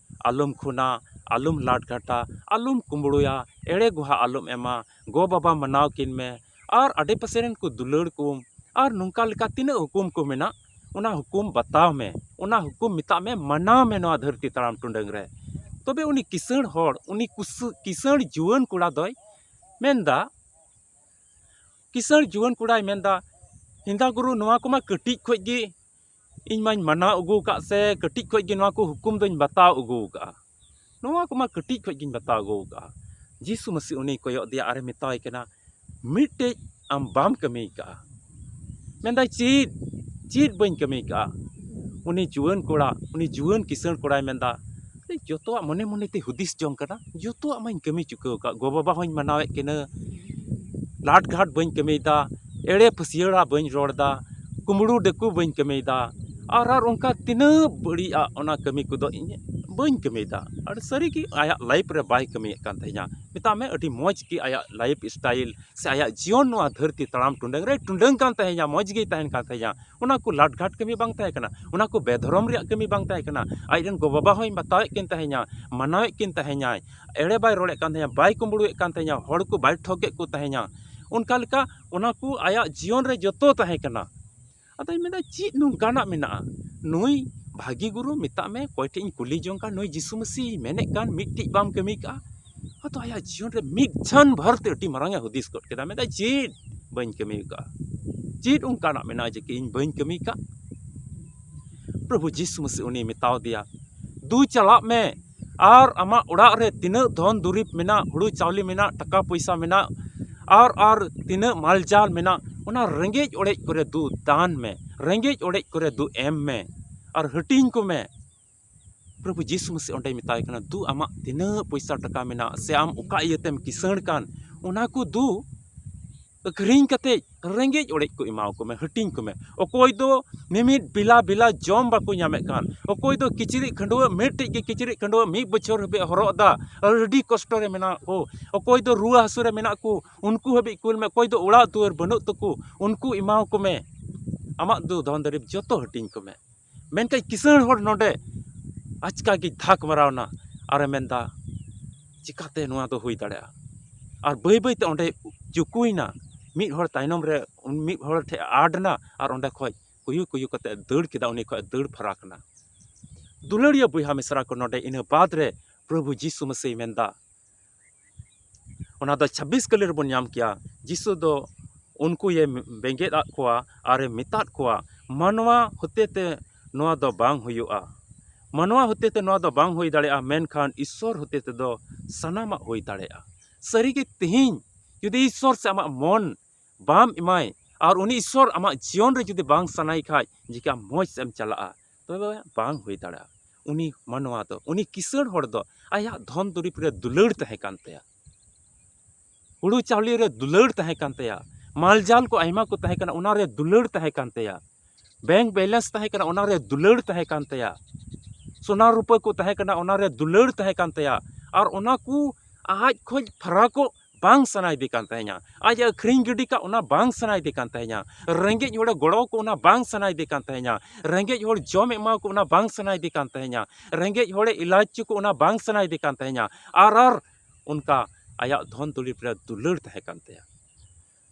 ᱟᱞᱚᱢ ᱠᱷᱩᱱᱟ, ᱟᱞᱚᱢ ᱞᱟᱴᱜᱷᱟᱴᱟ, ᱟᱞᱚᱢ ᱠᱩᱢᱵᱽᱲᱩᱭᱟ, ᱮᱲᱮ ᱜᱚᱦᱟ ᱟᱞᱚᱢ ᱮᱢᱟ, ᱜᱚ ᱵᱟᱵᱟ ᱢᱟᱱᱟᱣ ᱠᱤᱱ ᱢᱮ, ᱟᱨ ᱟᱰᱮ ᱯᱟᱥᱮ ᱨᱮᱱ ᱠᱚ ᱫᱩᱞᱟᱹᱲ ᱠᱚᱢ, ᱟᱨ ᱱᱚᱝᱠᱟ ᱞᱮᱠᱟ ᱛᱤᱱᱟᱹᱜ ᱦᱩᱠᱩᱢ ᱠᱚ ᱢᱮᱱᱟᱜ, ᱚᱱᱟ ᱦᱩᱠᱩᱢ ᱵᱟᱛᱟᱣ ᱢᱮ, ᱚᱱᱟ ᱦᱩᱠᱩᱢ ᱢᱮᱛᱟᱜ ᱢᱮ ᱢᱟᱱᱟᱣ ᱢᱮ ᱱᱚᱣᱟ ᱫᱷᱟᱹᱨᱛᱤ ᱛᱟᱲᱟᱢ ᱴᱩᱰᱟᱹᱝ ᱨᱮ᱾ ᱛᱚᱵᱮ ᱩᱱᱤ ᱠᱤᱥᱟᱹᱬ ᱦᱚᱲ, ᱩᱱᱤ ᱠᱩᱥᱟᱹ-, ᱠᱤᱥᱟᱹᱬ ᱡᱩᱣᱟᱹᱱ ᱠᱚᱲᱟ ᱫᱚᱭ ᱢᱮᱱᱫᱟ, ᱠᱤᱥᱟᱹᱬ ᱡᱩᱣᱟᱹᱱ ᱠᱚᱲᱟᱭ ᱢᱮᱱᱫᱟ, ᱦᱮᱸᱫᱟ ᱜᱩᱨᱩ, ᱱᱚᱣᱟ ᱠᱚᱢᱟ ᱠᱟᱹᱴᱤᱡ ᱠᱷᱚᱡ ᱜᱮ ᱤᱧ ᱢᱟᱧ ᱢᱟᱱᱟᱣ ᱟᱹᱜᱩ ᱟᱠᱟᱫ, ᱥᱮ ᱠᱟᱹᱴᱤᱡ ᱠᱷᱚᱡ ᱜᱮ ᱱᱚᱣᱟ ᱠᱚ ᱦᱩᱠᱩᱢ ᱫᱚᱧ ᱵᱟᱛᱟᱣ ᱟᱹᱜᱩ ᱟᱠᱟᱫᱼᱟ, ᱱᱚᱣᱟ ᱠᱚᱢᱟ ᱠᱟᱹᱴᱤᱡ ᱠᱷᱚᱡ ᱜᱤᱧ ᱵᱟᱛᱟᱣ ᱟᱹᱜᱩ ᱟᱠᱟᱫᱼᱟ᱾ ᱡᱤᱥᱩ ᱢᱟᱹᱥᱤ ᱩᱱᱤᱭ ᱠᱚᱭᱚᱜ ᱟᱫᱮᱭᱟ ᱟᱨᱮ ᱢᱮᱛᱟᱣᱟᱭ ᱠᱟᱱᱟ, ᱢᱤᱫᱴᱮᱡ ᱟᱢ ᱵᱟᱢ ᱠᱟᱹᱢᱤ ᱟᱠᱟᱫᱼᱟ᱾ ᱢᱮᱱᱫᱟᱭ, ᱪᱮᱫ? ᱪᱮᱫ ᱵᱟᱹᱧ ᱠᱟᱹᱢᱤ ᱟᱠᱟᱫᱼᱟ? ᱩᱱᱤ ᱡᱩᱣᱟᱹᱱ ᱠᱚᱲᱟ, ᱩᱱᱤ ᱡᱩᱣᱟᱹᱱ ᱠᱤᱥᱟᱹᱬ ᱠᱚᱲᱟᱭ ᱢᱮᱱᱫᱟ, ᱡᱚᱛᱚᱣᱟᱜ ᱢᱚᱱᱮ ᱢᱚᱱᱮ ᱛᱮ ᱦᱩᱫᱤᱥ ᱡᱚᱝ ᱠᱟᱱᱟ, ᱡᱚᱛᱚᱣᱟᱜ ᱢᱟᱧ ᱠᱟᱹᱢᱤ ᱪᱩᱠᱟᱹᱣ ᱟᱠᱟᱫ, ᱜᱚ ᱵᱟᱵᱟ ᱦᱚᱸᱧ ᱢᱟᱱᱟᱣᱮᱫ ᱠᱤᱱᱟᱹ, ᱞᱟᱴ ᱜᱷᱟᱴ ᱵᱟᱹᱧ ᱠᱟᱹᱢᱤᱭᱮᱫᱟ, ᱮᱲᱮ ᱯᱷᱟᱹᱥᱭᱟᱹᱲᱟ ᱵᱟᱹᱧ ᱨᱚᱲ ᱮᱫᱟ, ᱠᱩᱢᱵᱽᱲᱩ ᱰᱟᱹᱠᱩ ᱵᱟᱹᱧ ᱠᱟᱹᱢᱤᱭᱮᱫᱟ, ᱟᱨ ᱟᱨ ᱚᱱᱠᱟ ᱛᱤᱱᱟᱹᱜ ᱵᱟᱹᱲᱤᱡᱟᱜ ᱚᱱᱟ ᱠᱟᱹᱢᱤ ᱠᱚᱫᱚ ᱤᱧ ᱵᱟᱹᱧ ᱠᱟᱹᱢᱤᱭᱮᱫᱟ᱾ ᱟᱨ ᱥᱟᱹᱨᱤᱜᱮ ᱟᱭᱟᱜ ᱞᱟᱭᱤᱯᱷ ᱨᱮ ᱵᱟᱭ ᱠᱟᱹᱢᱤᱭᱮᱫ ᱠᱟᱱ ᱛᱟᱦᱮᱸᱧᱟ᱾ ᱢᱮᱛᱟᱜ ᱢᱮ ᱟᱹᱰᱤ ᱢᱚᱡᱽ ᱜᱮ ᱟᱭᱟᱜ ᱞᱟᱭᱤᱯᱷ ᱥᱴᱟᱭᱤᱞ ᱥᱮ ᱟᱭᱟᱜ ᱡᱤᱭᱚᱱ ᱱᱚᱣᱟ ᱫᱷᱟᱹᱨᱛᱤ ᱛᱟᱲᱟᱢ ᱴᱩᱰᱟᱹᱝ ᱨᱮ ᱴᱩᱰᱟᱹᱝ ᱠᱟᱱ ᱛᱟᱦᱮᱸᱧᱟ, ᱢᱚᱡᱽ ᱜᱮᱭ ᱛᱟᱦᱮᱱ ᱠᱟᱱ ᱛᱟᱦᱮᱸᱧᱟ᱾ ᱚᱱᱟ ᱠᱚ ᱞᱟᱴᱜᱷᱟᱴ ᱠᱟᱹᱢᱤ ᱵᱟᱝ ᱛᱟᱦᱮᱸ ᱠᱟᱱᱟ, ᱚᱱᱟ ᱠᱚ ᱵᱮᱫᱷᱚᱨᱚᱢ ᱨᱮᱭᱟᱜ ᱠᱟᱹᱢᱤ ᱵᱟᱝ ᱛᱟᱦᱮᱸ ᱠᱟᱱᱟ᱾ ᱟᱡ ᱨᱮᱱ ᱜᱚ-ᱵᱟᱵᱟ ᱦᱚᱸᱭ ᱢᱟᱛᱟᱣᱮᱫ ᱠᱤᱱ ᱛᱟᱦᱮᱸᱧᱟ, ᱢᱟᱱᱟᱣᱮᱫ ᱠᱤᱱ ᱛᱟᱦᱮᱸᱧᱟᱭ, ᱮᱲᱮ ᱵᱟᱭ ᱨᱚᱲᱮᱫ ᱠᱟᱱ ᱛᱟᱦᱮᱸᱧᱟ, ᱵᱟᱭ ᱠᱩᱢᱵᱽᱲᱩᱭᱮᱫ ᱠᱟᱱ ᱛᱟᱦᱮᱸᱧᱟ, ᱦᱚᱲ ᱠᱚ ᱵᱟᱭ ᱴᱷᱚᱠᱮᱫ ᱠᱚ ᱛᱟᱦᱮᱸᱧᱟ᱾ ᱚᱱᱠᱟ ᱞᱮᱠᱟ ᱚᱱᱟ ᱠᱚ ᱟᱭᱟᱜ ᱡᱤᱭᱚᱱ ᱨᱮ ᱡᱚᱛᱚ ᱛᱟᱦᱮᱸ ᱠᱟᱱᱟ᱾ ᱟᱫᱚᱧ ᱢᱮᱱᱫᱟ, ᱪᱮᱫ ᱱᱚᱝᱠᱟᱱᱟᱜ ᱢᱮᱱᱟᱜᱼᱟ? ᱱᱩᱭ ᱵᱷᱟᱹᱜᱤ ᱜᱩᱨᱩ ᱢᱮᱛᱟᱜ ᱢᱮ, ᱚᱠᱚᱭ ᱴᱷᱮᱡ ᱤᱧ ᱠᱩᱞᱤ ᱡᱚᱝ ᱠᱟᱱ, ᱱᱩᱭ ᱡᱤᱥᱩ ᱢᱟᱹᱥᱤ ᱢᱮᱱᱮᱫ ᱠᱟᱱ, ᱢᱤᱫᱴᱤᱡ ᱵᱟᱢ ᱠᱟᱹᱢᱤ ᱠᱟᱜᱼᱟ᱾ ᱟᱫᱚ ᱟᱭᱟᱜ ᱡᱤᱭᱚᱱ ᱨᱮ ᱢᱤᱫ ᱪᱷᱟᱱ ᱵᱷᱚᱨ ᱛᱮ ᱟᱹᱰᱤ ᱢᱟᱨᱟᱝ ᱮ ᱦᱩᱫᱤᱥ ᱜᱚᱫ ᱠᱮᱫᱟ, ᱢᱮᱱᱫᱟ, ᱪᱮᱫ ᱵᱟᱹᱧ ᱠᱟᱹᱢᱤ ᱠᱟᱜᱼᱟ? ᱪᱮᱫ ᱚᱱᱠᱟᱱᱟᱜ ᱢᱮᱱᱟᱜᱼᱟ ᱡᱮ ᱠᱤ ᱤᱧ ᱵᱟᱹᱧ ᱠᱟᱹᱢᱤ ᱠᱟᱜ? ᱯᱨᱚᱵᱷᱩ ᱡᱤᱥᱩ ᱢᱟᱹᱥᱤ ᱩᱱᱤ ᱢᱮᱛᱟᱣ ᱫᱮᱭᱟ, ᱫᱩ ᱪᱟᱞᱟᱜ ᱢᱮ ᱟᱨ ᱟᱢᱟᱜ ᱚᱲᱟᱜ ᱨᱮ ᱛᱤᱱᱟᱹᱜ ᱫᱷᱚᱱ ᱫᱩᱨᱤᱵᱽ ᱢᱮᱱᱟᱜ, ᱦᱩᱲᱩ ᱪᱟᱣᱞᱮ ᱢᱮᱱᱟᱜ, ᱴᱟᱠᱟ ᱯᱚᱭᱥᱟ ᱢᱮᱱᱟᱜ, ᱟᱨ ᱟᱨ ᱛᱤᱱᱟᱹᱜ ᱢᱟᱞᱡᱟᱞ ᱢᱮᱱᱟᱜ, ᱚᱱᱟ ᱨᱮᱸᱜᱮᱡ ᱚᱲᱮᱡ ᱠᱚᱨᱮ ᱫᱩ ᱫᱟᱱ ᱢᱮ, ᱨᱮᱸᱜᱮᱡ ᱚᱲᱮᱡ ᱠᱚᱨᱮ ᱫᱩ ᱮᱢ ᱢᱮ ᱟᱨ ᱦᱟᱹᱴᱤᱧ ᱠᱚᱢᱮ᱾ ᱯᱨᱚᱵᱷᱩ ᱡᱤᱥᱩ ᱢᱟᱹᱥᱤ ᱚᱸᱰᱮᱭ ᱢᱮᱛᱟᱭ ᱠᱟᱱᱟ, ᱫᱩ ᱟᱢᱟᱜ ᱛᱤᱱᱟᱹᱜ ᱯᱚᱭᱥᱟ ᱴᱟᱠᱟ ᱢᱮᱱᱟᱜ ᱥᱮ ᱟᱢ ᱚᱠᱟ ᱤᱭᱟᱹᱛᱮᱢ ᱠᱤᱥᱟᱹᱬ ᱠᱟᱱ, ᱚᱱᱟ ᱠᱚ ᱫᱩ ᱟᱹᱠᱷᱨᱤᱧ ᱠᱟᱛᱮ ᱨᱮᱸᱜᱮᱡ ᱚᱲᱮᱡ ᱠᱚ ᱮᱢᱟᱣ ᱠᱚ ᱢᱮ, ᱦᱟᱹᱴᱤᱧ ᱠᱚ ᱢᱮ᱾ ᱚᱠᱚᱭ ᱫᱚ ᱢᱤᱢᱤᱫ ᱵᱮᱞᱟ ᱵᱮᱞᱟ ᱡᱚᱢ ᱵᱟᱠᱚ ᱧᱟᱢᱮᱫ ᱠᱟᱱ, ᱚᱠᱚᱭ ᱫᱚ ᱠᱤᱪᱨᱤᱡ ᱠᱷᱟᱹᱰᱩᱣᱟᱹᱜ, ᱢᱤᱫᱴᱤᱡ ᱜᱮ ᱠᱤᱪᱨᱤᱡ ᱠᱷᱟᱹᱰᱩᱣᱟᱹᱜ ᱢᱤᱫ ᱵᱚᱪᱷᱚᱨ ᱦᱟᱹᱵᱤᱡ ᱦᱚᱨᱚᱜ ᱮᱫᱟ, ᱟᱹᱰᱤ ᱠᱚᱥᱴᱚ ᱨᱮ ᱢᱮᱱᱟᱜ ᱠᱚ, ᱚᱠᱚᱭ ᱫᱚ ᱨᱩᱣᱟᱹ ᱦᱟᱹᱥᱩ ᱨᱮ ᱢᱮᱱᱟᱜ ᱠᱚ, ᱩᱱᱠᱩ ᱦᱟᱹᱵᱤᱡ ᱠᱩᱞ ᱢᱮ, ᱚᱠᱚᱭ ᱫᱚ ᱚᱲᱟᱜ ᱫᱩᱣᱟᱹᱨ ᱵᱟᱹᱱᱩᱜ ᱛᱟᱠᱚ, ᱩᱱᱠᱩ ᱮᱢᱟᱣ ᱠᱚ ᱢᱮ, ᱟᱢᱟᱜ ᱫᱚ ᱫᱷᱚᱱ ᱫᱩᱨᱤᱵᱽ ᱡᱚᱛᱚ ᱦᱟᱹᱴᱤᱧ ᱠᱚ ᱢᱮ᱾ ᱢᱮᱱᱠᱷᱟᱱ ᱠᱤᱥᱟᱹᱬ ᱦᱚᱲ ᱱᱚᱰᱮ ᱟᱪᱠᱟ ᱜᱮ ᱫᱷᱟᱠ ᱢᱟᱨᱟᱣ ᱮᱱᱟ ᱟᱨᱮ ᱢᱮᱱᱫᱟ, ᱪᱤᱠᱟᱛᱮ ᱱᱚᱣᱟ ᱫᱚ ᱦᱩᱭ ᱫᱟᱲᱮᱭᱟᱜᱼᱟ? ᱟᱨ ᱵᱟᱹᱭ ᱵᱟᱹᱭ ᱛᱮ ᱚᱸᱰᱮ ᱡᱩᱠᱩᱭᱮᱱᱟ, ᱢᱤᱫ ᱦᱚᱲ ᱛᱟᱭᱱᱚᱢ ᱨᱮ ᱩᱱ ᱢᱤᱫ ᱦᱚᱲ ᱴᱷᱮᱱ ᱟᱰ ᱮᱱᱟ ᱟᱨ ᱚᱸᱰᱮ ᱠᱷᱚᱡ ᱠᱩᱭᱩ ᱠᱩᱭᱩ ᱠᱟᱛᱮ ᱫᱟᱹᱲ ᱠᱮᱫᱟ, ᱩᱱᱤ ᱠᱷᱚᱡ ᱫᱟᱹᱲ ᱯᱷᱟᱨᱟᱠ ᱮᱱᱟ᱾ ᱫᱩᱞᱟᱹᱲᱤᱭᱟᱹ ᱵᱚᱭᱦᱟ ᱢᱤᱥᱨᱟ ᱠᱚ, ᱱᱚᱰᱮ ᱤᱱᱟᱹ ᱵᱟᱫ ᱨᱮ ᱯᱨᱚᱵᱷᱩ ᱡᱤᱥᱩ ᱢᱟᱹᱥᱤᱭ ᱢᱮᱱᱫᱟ, ᱚᱱᱟ ᱫᱚ ᱪᱷᱟᱵᱵᱤᱥ ᱠᱟᱹᱞᱤ ᱨᱮᱵᱚᱱ ᱧᱟᱢ ᱠᱮᱭᱟ᱾ ᱡᱤᱥᱩ ᱫᱚ ᱩᱱᱠᱩᱭᱮ ᱵᱮᱸᱜᱮᱫ ᱟᱫ ᱠᱚᱣᱟ ᱟᱨᱮ ᱢᱮᱛᱟᱫ ᱠᱚᱣᱟ, ᱢᱟᱱᱣᱟ ᱦᱚᱛᱮᱛᱮ ᱱᱚᱣᱟ ᱫᱚ ᱵᱟᱝ ᱦᱩᱭᱩᱜᱼᱟ, ᱢᱟᱱᱣᱟ ᱦᱚᱛᱮᱛᱮ ᱱᱚᱣᱟ ᱫᱚ ᱵᱟᱝ ᱦᱩᱭ ᱫᱟᱲᱮᱭᱟᱜᱼᱟ, ᱢᱮᱱᱠᱷᱟᱱ ᱤᱥᱥᱚᱨ ᱦᱚᱛᱮᱛᱮ ᱫᱚ ᱥᱟᱱᱟᱢᱟᱜ ᱦᱩᱭ ᱫᱟᱲᱮᱭᱟᱜᱼᱟ᱾ ᱥᱟᱹᱨᱤᱜᱮ ᱛᱮᱦᱮᱧ ᱡᱩᱫᱤ ᱤᱥᱥᱚᱨ ᱥᱮ ᱟᱢᱟᱜ ᱢᱚᱱ ᱵᱟᱢ ᱮᱢᱟᱭ ᱟᱨ ᱩᱱᱤ ᱤᱥᱥᱚᱨ ᱟᱢᱟᱜ ᱡᱤᱭᱚᱱ ᱨᱮ ᱡᱩᱫᱤ ᱵᱟᱝ ᱥᱟᱱᱟᱭ ᱠᱷᱟᱡ ᱡᱮ ᱠᱤ ᱟᱢ ᱢᱚᱡᱽ ᱥᱮᱫ ᱮᱢ ᱪᱟᱞᱟᱜᱼᱟ, ᱛᱚᱵᱮ ᱵᱟᱝ ᱦᱩᱭ ᱫᱟᱲᱮᱭᱟᱜᱼᱟ᱾ ᱩᱱᱤ ᱢᱟᱱᱣᱟ ᱫᱚ, ᱩᱱᱤ ᱠᱤᱥᱟᱹᱬ ᱦᱚᱲ ᱫᱚ ᱟᱭᱟᱜ ᱫᱷᱚᱱ ᱫᱩᱨᱤᱵᱽ ᱨᱮ ᱫᱩᱞᱟᱹᱲ ᱛᱟᱦᱮᱸ ᱠᱟᱱ ᱛᱟᱭᱟ, ᱦᱩᱲᱩ ᱪᱟᱣᱞᱮ ᱨᱮ ᱫᱩᱞᱟᱹᱲ ᱛᱟᱦᱮᱸ ᱠᱟᱱ ᱛᱟᱭᱟ, ᱢᱟᱞᱡᱟᱞ ᱠᱚ ᱟᱭᱢᱟ ᱠᱚ ᱛᱟᱦᱮᱸ ᱠᱟᱱᱟ, ᱚᱱᱟᱨᱮ ᱫᱩᱞᱟᱹᱲ ᱛᱟᱦᱮᱸ ᱠᱟᱱ ᱛᱟᱭᱟ᱾ ᱵᱮᱝᱠ ᱵᱮᱞᱮᱱᱥ ᱛᱟᱦᱮᱸ ᱠᱟᱱᱟ, ᱚᱱᱟᱨᱮ ᱫᱩᱞᱟᱹᱲ ᱛᱟᱦᱮᱸ ᱠᱟᱱ ᱛᱟᱭᱟ᱾ ᱥᱚᱱᱟ ᱨᱩᱯᱟᱹ ᱠᱚ ᱛᱟᱦᱮᱸ ᱠᱟᱱᱟ, ᱚᱱᱟᱨᱮ ᱫᱩᱞᱟᱹᱲ ᱛᱟᱦᱮᱸ ᱠᱟᱱ ᱛᱟᱭᱟ᱾ ᱟᱨ ᱚᱱᱟ ᱠᱚ ᱟᱡ ᱠᱷᱚᱡ ᱯᱷᱟᱨᱟᱠᱚᱜ ᱵᱟᱝ ᱥᱟᱱᱟᱭᱮᱫᱮ ᱠᱟᱱ ᱛᱟᱦᱮᱸᱧᱟ᱾ ᱟᱡ ᱮ ᱟᱹᱠᱷᱨᱤᱧ ᱜᱤᱰᱤ ᱠᱟᱜ, ᱚᱱᱟ ᱵᱟᱝ ᱥᱟᱱᱟᱭᱮᱫᱮ ᱠᱟᱱ ᱛᱟᱦᱮᱸᱧᱟ᱾ ᱨᱮᱸᱜᱮᱡ ᱦᱚᱲᱮ ᱜᱚᱲᱚ ᱠᱚ, ᱚᱱᱟ ᱵᱟᱝ ᱥᱟᱱᱟᱭᱮᱫᱮ ᱠᱟᱱ ᱛᱟᱦᱮᱸᱧᱟ᱾ ᱨᱮᱸᱜᱮᱡ ᱦᱚᱲ ᱡᱚᱢ ᱮᱢᱟ ᱠᱚ, ᱚᱱᱟ ᱵᱟᱝ ᱥᱟᱱᱟᱭᱮᱫᱮ ᱠᱟᱱ ᱛᱟᱦᱮᱸᱧᱟ᱾ ᱨᱮᱸᱜᱮᱡ ᱦᱚᱲᱮ ᱮᱞᱟᱡᱽ ᱦᱚᱪᱚ ᱠᱚ, ᱚᱱᱟ ᱵᱟᱝ ᱥᱟᱱᱟᱭᱮᱫᱮ ᱠᱟᱱ ᱛᱟᱦᱮᱸᱧᱟ᱾ ᱟᱨ, ᱟᱨ ᱚᱱᱠᱟ ᱟᱭᱟᱜ ᱫᱷᱚᱱ ᱫᱩᱨᱤᱵᱽ ᱨᱮ ᱫᱩᱞᱟᱹᱲ ᱛᱟᱦᱮᱸ ᱠᱟᱱ ᱛᱟᱭᱟ᱾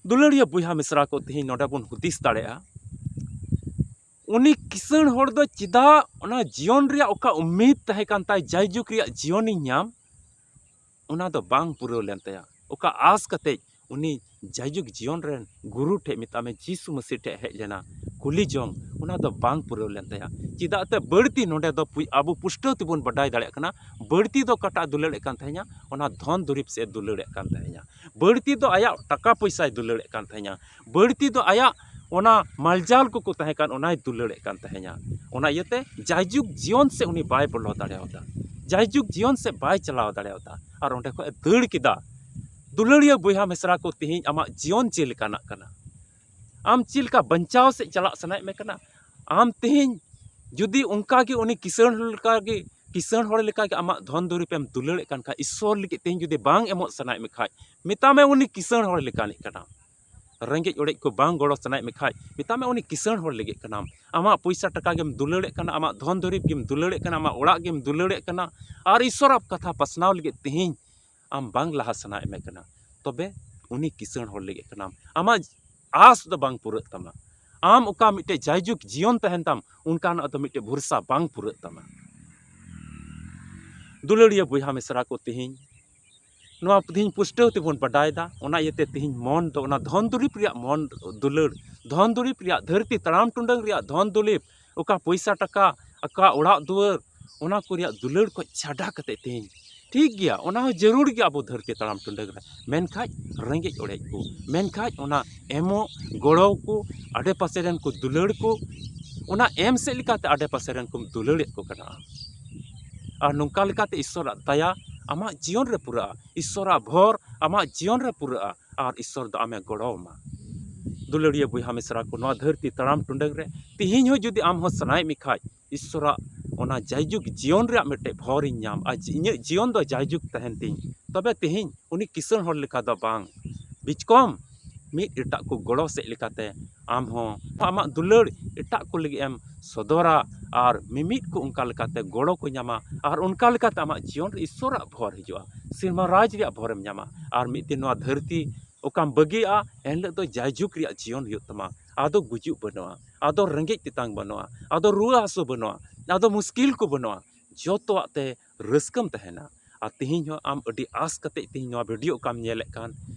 ᱫᱩᱞᱟᱹᱲᱤᱭᱟᱹ ᱵᱚᱭᱦᱟ ᱢᱤᱥᱨᱟ ᱠᱚ, ᱛᱮᱦᱮᱧ ᱱᱚᱰᱮ ᱵᱚᱱ ᱦᱩᱫᱤᱥ ᱫᱟᱲᱮᱭᱟᱜᱼᱟ, ᱩᱱᱤ ᱠᱤᱥᱟᱹᱬ ᱦᱚᱲ ᱫᱚ ᱪᱮᱫᱟᱜ ᱚᱱᱟ ᱡᱤᱭᱚᱱ ᱨᱮᱭᱟᱜ ᱚᱠᱟ ᱩᱢᱤᱫ ᱛᱟᱦᱮᱸ ᱠᱟᱱ ᱛᱟᱭ, ᱡᱟᱭᱡᱩᱜᱽ ᱨᱮᱭᱟᱜ ᱡᱤᱭᱚᱱᱤᱧ ᱧᱟᱢ, ᱚᱱᱟ ᱫᱚ ᱵᱟᱝ ᱯᱩᱨᱟᱹᱣ ᱞᱮᱱ ᱛᱟᱭᱟ᱾ ᱚᱠᱟ ᱟᱥ ᱠᱟᱛᱮ ᱩᱱᱤ ᱡᱟᱭᱡᱩᱜᱽ ᱡᱤᱭᱚᱱ ᱨᱮᱱ ᱜᱩᱨᱩ ᱴᱷᱮᱡ, ᱢᱮᱛᱟᱜ ᱢᱮ ᱡᱤᱥᱩ ᱢᱟᱹᱥᱤ ᱴᱷᱮᱡ ᱦᱮᱡ ᱞᱮᱱᱟ ᱠᱩᱞᱤ ᱡᱚᱝ, ᱚᱱᱟ ᱫᱚ ᱵᱟᱝ ᱯᱩᱨᱟᱹᱣ ᱞᱮᱱ ᱛᱟᱭᱟ᱾ ᱪᱮᱫᱟᱜ ᱛᱮ ᱵᱟᱹᱲᱛᱤ ᱱᱚᱰᱮ ᱫᱚ ᱯᱩᱭ-, ᱟᱵᱚ ᱯᱩᱥᱴᱟᱹᱣ ᱛᱮᱵᱚᱱ ᱵᱟᱰᱟᱭ ᱫᱟᱲᱮᱭᱟᱜ ᱠᱟᱱᱟ, ᱵᱟᱹᱲᱛᱤ ᱫᱚ ᱚᱠᱟᱴᱟᱜ ᱫᱩᱞᱟᱹᱲᱮᱫ ᱠᱟᱱ ᱛᱟᱦᱮᱸᱧᱟ, ᱚᱱᱟ ᱫᱷᱚᱱ ᱫᱩᱨᱤᱵᱽ ᱥᱮᱫ ᱫᱩᱞᱟᱹᱲᱮᱫ ᱠᱟᱱ ᱛᱟᱦᱮᱸᱧᱟ᱾ ᱵᱟᱹᱲᱛᱤ ᱫᱚ ᱟᱭᱟᱜ ᱴᱟᱠᱟ ᱯᱚᱭᱥᱟᱭ ᱫᱩᱞᱟᱹᱲᱮᱫ ᱠᱟᱱ ᱛᱟᱦᱮᱸᱧᱟ᱾ ᱵᱟᱹᱲᱛᱤ ᱫᱚ ᱟᱭᱟᱜ ᱚᱱᱟ ᱢᱟᱞᱡᱟᱞ ᱠᱚᱠᱚ ᱛᱟᱦᱮᱸ ᱠᱟᱱ, ᱚᱱᱟᱭ ᱫᱩᱞᱟᱹᱲᱮᱫ ᱠᱟᱱ ᱛᱟᱦᱮᱸᱧᱟ᱾ ᱚᱱᱟ ᱤᱭᱟᱹᱛᱮ ᱡᱟᱭᱡᱩᱜᱽ ᱡᱤᱭᱚᱱ ᱥᱮᱫ ᱩᱱᱤ ᱵᱟᱭ ᱵᱚᱞᱚ ᱫᱟᱲᱮᱭᱟᱫᱟ, ᱡᱟᱭᱡᱩᱜᱽ ᱡᱤᱭᱚᱱ ᱥᱮᱫ ᱵᱟᱭ ᱪᱟᱞᱟᱣ ᱫᱟᱲᱮᱭᱟᱫᱟ᱾ ᱟᱨ ᱚᱸᱰᱮ ᱠᱷᱚᱡ ᱮ ᱫᱟᱹᱲ ᱠᱮᱫᱟ᱾ ᱫᱩᱞᱟᱹᱲᱤᱭᱟᱹ ᱵᱚᱭᱦᱟ ᱢᱤᱥᱨᱟ ᱠᱚ, ᱛᱮᱦᱮᱧ ᱟᱢᱟᱜ ᱡᱤᱭᱚᱱ ᱪᱮᱫ ᱞᱮᱠᱟᱱᱟᱜ ᱠᱟᱱᱟ? ᱟᱢ ᱪᱮᱫ ᱞᱮᱠᱟ ᱵᱟᱧᱪᱟᱣ ᱥᱮᱫ ᱪᱟᱞᱟᱜ ᱥᱟᱱᱟᱭᱮᱫ ᱢᱮ ᱠᱟᱱᱟ? ᱟᱢ ᱛᱮᱦᱮᱧ ᱡᱩᱫᱤ ᱚᱱᱠᱟ ᱜᱮ ᱩᱱᱤ ᱠᱤᱥᱟᱹᱬ ᱦᱚᱲ ᱞᱮᱠᱟ ᱜᱮ, ᱠᱤᱥᱟᱹᱬ ᱦᱚᱲ ᱞᱮᱠᱟ ᱜᱮ ᱟᱢᱟᱜ ᱫᱷᱚᱱ ᱫᱩᱨᱤᱵᱽ ᱮᱢ ᱫᱩᱞᱟᱹᱲᱮᱫ ᱠᱟᱱ ᱠᱷᱟᱡ, ᱤᱥᱥᱚᱨ ᱞᱟᱹᱜᱤᱫ ᱛᱮᱦᱮᱧ ᱡᱩᱫᱤ ᱵᱟᱝ ᱮᱢᱚᱜ ᱥᱟᱱᱟᱭᱮᱫ ᱢᱮ ᱠᱷᱟᱡ, ᱢᱮᱛᱟᱜ ᱢᱮ ᱩᱱᱤ ᱠᱤᱥᱟᱹᱬ ᱦᱚᱲ ᱞᱮᱠᱟᱱᱤᱡ ᱠᱟᱱᱟᱢ᱾ ᱨᱮᱸᱜᱮᱡ ᱚᱲᱮᱡ ᱠᱚ ᱵᱟᱝ ᱜᱚᱲᱚ ᱥᱟᱱᱟᱭᱮᱫ ᱢᱮ ᱠᱷᱟᱡ, ᱢᱮᱛᱟᱜ ᱢᱮ ᱩᱱᱤ ᱠᱤᱥᱟᱹᱬ ᱦᱚᱲ ᱞᱟᱹᱜᱤᱫ ᱠᱟᱱᱟᱢ᱾ ᱟᱢᱟᱜ ᱯᱚᱭᱥᱟ ᱴᱟᱠᱟ ᱜᱮᱢ ᱫᱩᱞᱟᱹᱲᱮᱫ ᱠᱟᱱᱟ, ᱟᱢᱟᱜ ᱫᱷᱚᱱ ᱫᱩᱨᱤᱵᱽ ᱜᱮᱢ ᱫᱩᱞᱟᱹᱲᱮᱫ ᱠᱟᱱᱟ, ᱟᱢᱟᱜ ᱚᱲᱟᱜ ᱜᱮᱢ ᱫᱩᱞᱟᱹᱲᱮᱫ ᱠᱟᱱᱟ, ᱟᱨ ᱤᱥᱥᱚᱨᱟᱜ ᱠᱟᱛᱷᱟ ᱯᱟᱥᱱᱟᱣ ᱞᱟᱹᱜᱤᱫ ᱛᱮᱦᱮᱧ ᱟᱢ ᱵᱟᱝ ᱞᱟᱦᱟ ᱥᱟᱱᱟᱭᱮᱫ ᱢᱮ ᱠᱟᱱᱟ, ᱛᱚᱵᱮ ᱩᱱᱤ ᱠᱤᱥᱟᱹᱬ ᱦᱚᱲ ᱞᱟᱹᱜᱤᱫ ᱠᱟᱱᱟᱢ᱾ ᱟᱢᱟᱜ ᱟᱥ ᱫᱚ ᱵᱟᱝ ᱯᱩᱨᱟᱹᱜ ᱛᱟᱢᱟ᱾ ᱟᱢ ᱚᱠᱟ ᱢᱤᱫᱴᱮᱡ ᱡᱟᱭᱡᱩᱜᱽ ᱡᱤᱭᱚᱱ ᱛᱟᱦᱮᱱ ᱛᱟᱢ, ᱚᱱᱠᱟᱱᱟᱜ ᱫᱚ ᱢᱤᱫᱴᱮᱡ ᱵᱷᱚᱨᱥᱟ ᱵᱟᱝ ᱯᱩᱨᱟᱹᱜ ᱛᱟᱢᱟ᱾ ᱫᱩᱞᱟᱹᱲᱤᱭᱟᱹ ᱵᱚᱭᱦᱟ ᱢᱤᱥᱨᱟ ᱠᱚ, ᱛᱮᱦᱮᱧ ᱱᱚᱣᱟ ᱛᱮᱦᱮᱧ ᱯᱩᱥᱴᱟᱹᱣ ᱛᱮᱵᱚᱱ ᱵᱟᱰᱟᱭᱮᱫᱟ, ᱚᱱᱟ ᱤᱭᱟᱹᱛᱮ ᱛᱮᱦᱮᱧ ᱢᱚᱱ ᱫᱚ ᱚᱱᱟ ᱫᱷᱚᱱ ᱫᱩᱨᱤᱵᱽ ᱨᱮᱭᱟᱜ ᱢᱚᱱ ᱫᱩᱞᱟᱹᱲ, ᱫᱷᱚᱱ ᱫᱩᱨᱤᱵᱽ ᱨᱮᱭᱟᱜ, ᱫᱷᱟᱹᱨᱛᱤ ᱛᱟᱲᱟᱢ ᱴᱩᱰᱟᱹᱝ ᱨᱮᱭᱟᱜ ᱫᱷᱚᱱ ᱫᱩᱨᱤᱵᱽ, ᱚᱠᱟ ᱯᱚᱭᱥᱟ ᱴᱟᱠᱟ, ᱚᱠᱟ ᱚᱲᱟᱜ ᱫᱩᱣᱟᱹᱨ, ᱚᱱᱟ ᱠᱚ ᱨᱮᱭᱟᱜ ᱫᱩᱞᱟᱹᱲ ᱠᱷᱚᱡ ᱪᱷᱟᱰᱟ ᱠᱟᱛᱮ ᱛᱮᱦᱮᱧ ᱴᱷᱤᱠ ᱜᱮᱭᱟ, ᱚᱱᱟ ᱦᱚᱸ ᱡᱟᱹᱨᱩᱲ ᱜᱮᱭᱟ ᱟᱵᱚ ᱫᱷᱟᱹᱨᱛᱤ ᱛᱟᱲᱟᱢ ᱴᱩᱰᱟᱹᱝ ᱨᱮ, ᱢᱮᱱᱠᱷᱟᱡ ᱨᱮᱸᱜᱮᱡ ᱚᱲᱮᱡ ᱠᱚ, ᱢᱮᱱᱠᱷᱟᱡ ᱚᱱᱟ ᱮᱢᱚᱜ ᱜᱚᱲᱚ ᱠᱚ, ᱟᱰᱮ ᱯᱟᱥᱮ ᱨᱮᱱ ᱠᱚ ᱫᱩᱞᱟᱹᱲ ᱠᱚ, ᱚᱱᱟ ᱮᱢ ᱥᱮᱫ ᱞᱮᱠᱟᱛᱮ ᱟᱰᱮ ᱯᱟᱥᱮ ᱨᱮᱱ ᱠᱚᱢ ᱫᱩᱞᱟᱹᱲᱮᱫ ᱠᱚ ᱠᱟᱱᱟ᱾ ᱟᱨ ᱱᱚᱝᱠᱟ ᱞᱮᱠᱟᱛᱮ ᱤᱥᱥᱚᱨᱟᱜ ᱫᱟᱭᱟ ᱟᱢᱟᱜ ᱡᱤᱭᱚᱱ ᱨᱮ ᱯᱩᱨᱟᱹᱜᱼᱟ, ᱤᱥᱥᱚᱨᱟᱜ ᱵᱷᱚᱨ ᱟᱢᱟᱜ ᱡᱤᱭᱚᱱ ᱨᱮ ᱯᱩᱨᱟᱹᱜᱼᱟ, ᱟᱨ ᱤᱥᱥᱚᱨ ᱫᱚ ᱟᱢᱮ ᱜᱚᱲᱚ ᱟᱢᱟ᱾ ᱫᱩᱞᱟᱹᱲᱤᱭᱟᱹ ᱵᱚᱭᱦᱟ ᱢᱤᱥᱨᱟ ᱠᱚ, ᱱᱚᱣᱟ ᱫᱷᱟᱹᱨᱛᱤ ᱛᱟᱲᱟᱢ ᱴᱩᱰᱟᱹᱝ ᱨᱮ ᱛᱮᱦᱮᱧ ᱦᱚᱸ ᱡᱩᱫᱤ ᱟᱢ ᱦᱚᱸ ᱥᱟᱱᱟᱭᱮᱫ ᱢᱮ ᱠᱷᱟᱡ, ᱤᱥᱥᱚᱨᱟᱜ ᱚᱱᱟ ᱡᱟᱭᱡᱩᱜᱽ ᱡᱤᱭᱚᱱ ᱨᱮᱭᱟᱜ ᱢᱤᱫᱴᱮᱡ ᱵᱷᱚᱨ ᱤᱧ ᱧᱟᱢ, ᱟᱨ ᱤᱧᱟᱹᱜ ᱡᱤᱭᱚᱱ ᱫᱚ ᱡᱟᱭᱡᱩᱜᱽ ᱛᱟᱦᱮᱱ ᱛᱤᱧ, ᱛᱚᱵᱮ ᱛᱮᱦᱮᱧ ᱩᱱᱤ ᱠᱤᱥᱟᱹᱬ ᱦᱚᱲ ᱞᱮᱠᱟ ᱫᱚ ᱵᱟᱝ, ᱵᱤᱪᱠᱚᱢ ᱢᱤᱫ ᱮᱴᱟᱜ ᱠᱚ ᱜᱚᱲᱚ ᱥᱮᱫ ᱞᱮᱠᱟᱛᱮ ᱟᱢ ᱦᱚᱸ ᱟᱢᱟᱜ ᱫᱩᱞᱟᱹᱲ ᱮᱴᱟᱜ ᱠᱚ ᱞᱟᱹᱜᱤᱫ ᱮᱢ ᱥᱚᱫᱚᱨᱟ, ᱟᱨ ᱢᱤᱢᱤᱫ ᱠᱚ ᱚᱱᱠᱟ ᱞᱮᱠᱟᱛᱮ ᱜᱚᱲᱚ ᱠᱚ ᱧᱟᱢᱟ, ᱟᱨ ᱚᱱᱠᱟ ᱞᱮᱠᱟᱛᱮ ᱟᱢᱟᱜ ᱡᱤᱭᱚᱱ ᱨᱮ ᱤᱥᱥᱚᱨᱟᱜ ᱵᱷᱚᱨ ᱦᱤᱡᱩᱜᱼᱟ, ᱥᱮᱨᱢᱟ ᱨᱟᱡᱽ ᱨᱮᱭᱟᱜ ᱵᱷᱚᱨᱮᱢ ᱧᱟᱢᱟ᱾ ᱟᱨ ᱢᱤᱫ ᱫᱤᱱ ᱱᱚᱣᱟ ᱫᱷᱟᱹᱨᱛᱤ ᱚᱠᱟᱢ ᱵᱟᱹᱜᱤᱭᱟᱜᱼᱟ, ᱮᱱᱦᱤᱞᱳᱜ ᱫᱚ ᱡᱟᱭᱡᱩᱜᱽ ᱨᱮᱭᱟᱜ ᱡᱤᱭᱚᱱ ᱦᱩᱭᱩᱜ ᱛᱟᱢᱟ᱾ ᱟᱫᱚ ᱜᱩᱡᱩᱜ ᱵᱟᱹᱱᱩᱜᱼᱟ, ᱟᱫᱚ ᱨᱮᱸᱜᱮᱡ ᱛᱮᱛᱟᱝ ᱵᱟᱹᱱᱩᱜᱼᱟ, ᱟᱫᱚ ᱨᱩᱣᱟᱹ ᱦᱟᱹᱥᱩ ᱵᱟᱹᱱᱩᱜᱼᱟ, ᱟᱫᱚ ᱢᱩᱥᱠᱤᱞ ᱠᱚ ᱵᱟᱹᱱᱩᱜᱼᱟ, ᱡᱚᱛᱚᱣᱟᱜ ᱛᱮ ᱨᱟᱹᱥᱠᱟᱹᱢ ᱛᱟᱦᱮᱱᱟ᱾ ᱟᱨ ᱛᱮᱦᱮᱧ ᱦᱚᱸ ᱟᱢ ᱟᱹᱰᱤ ᱟᱸᱥ ᱠᱟᱛᱮ ᱛᱮᱦᱮᱧ ᱱᱚᱣᱟ ᱵᱷᱤᱰᱤᱭᱳ ᱚᱠᱟᱢ ᱧᱮᱞᱮᱫ ᱠᱟᱱ,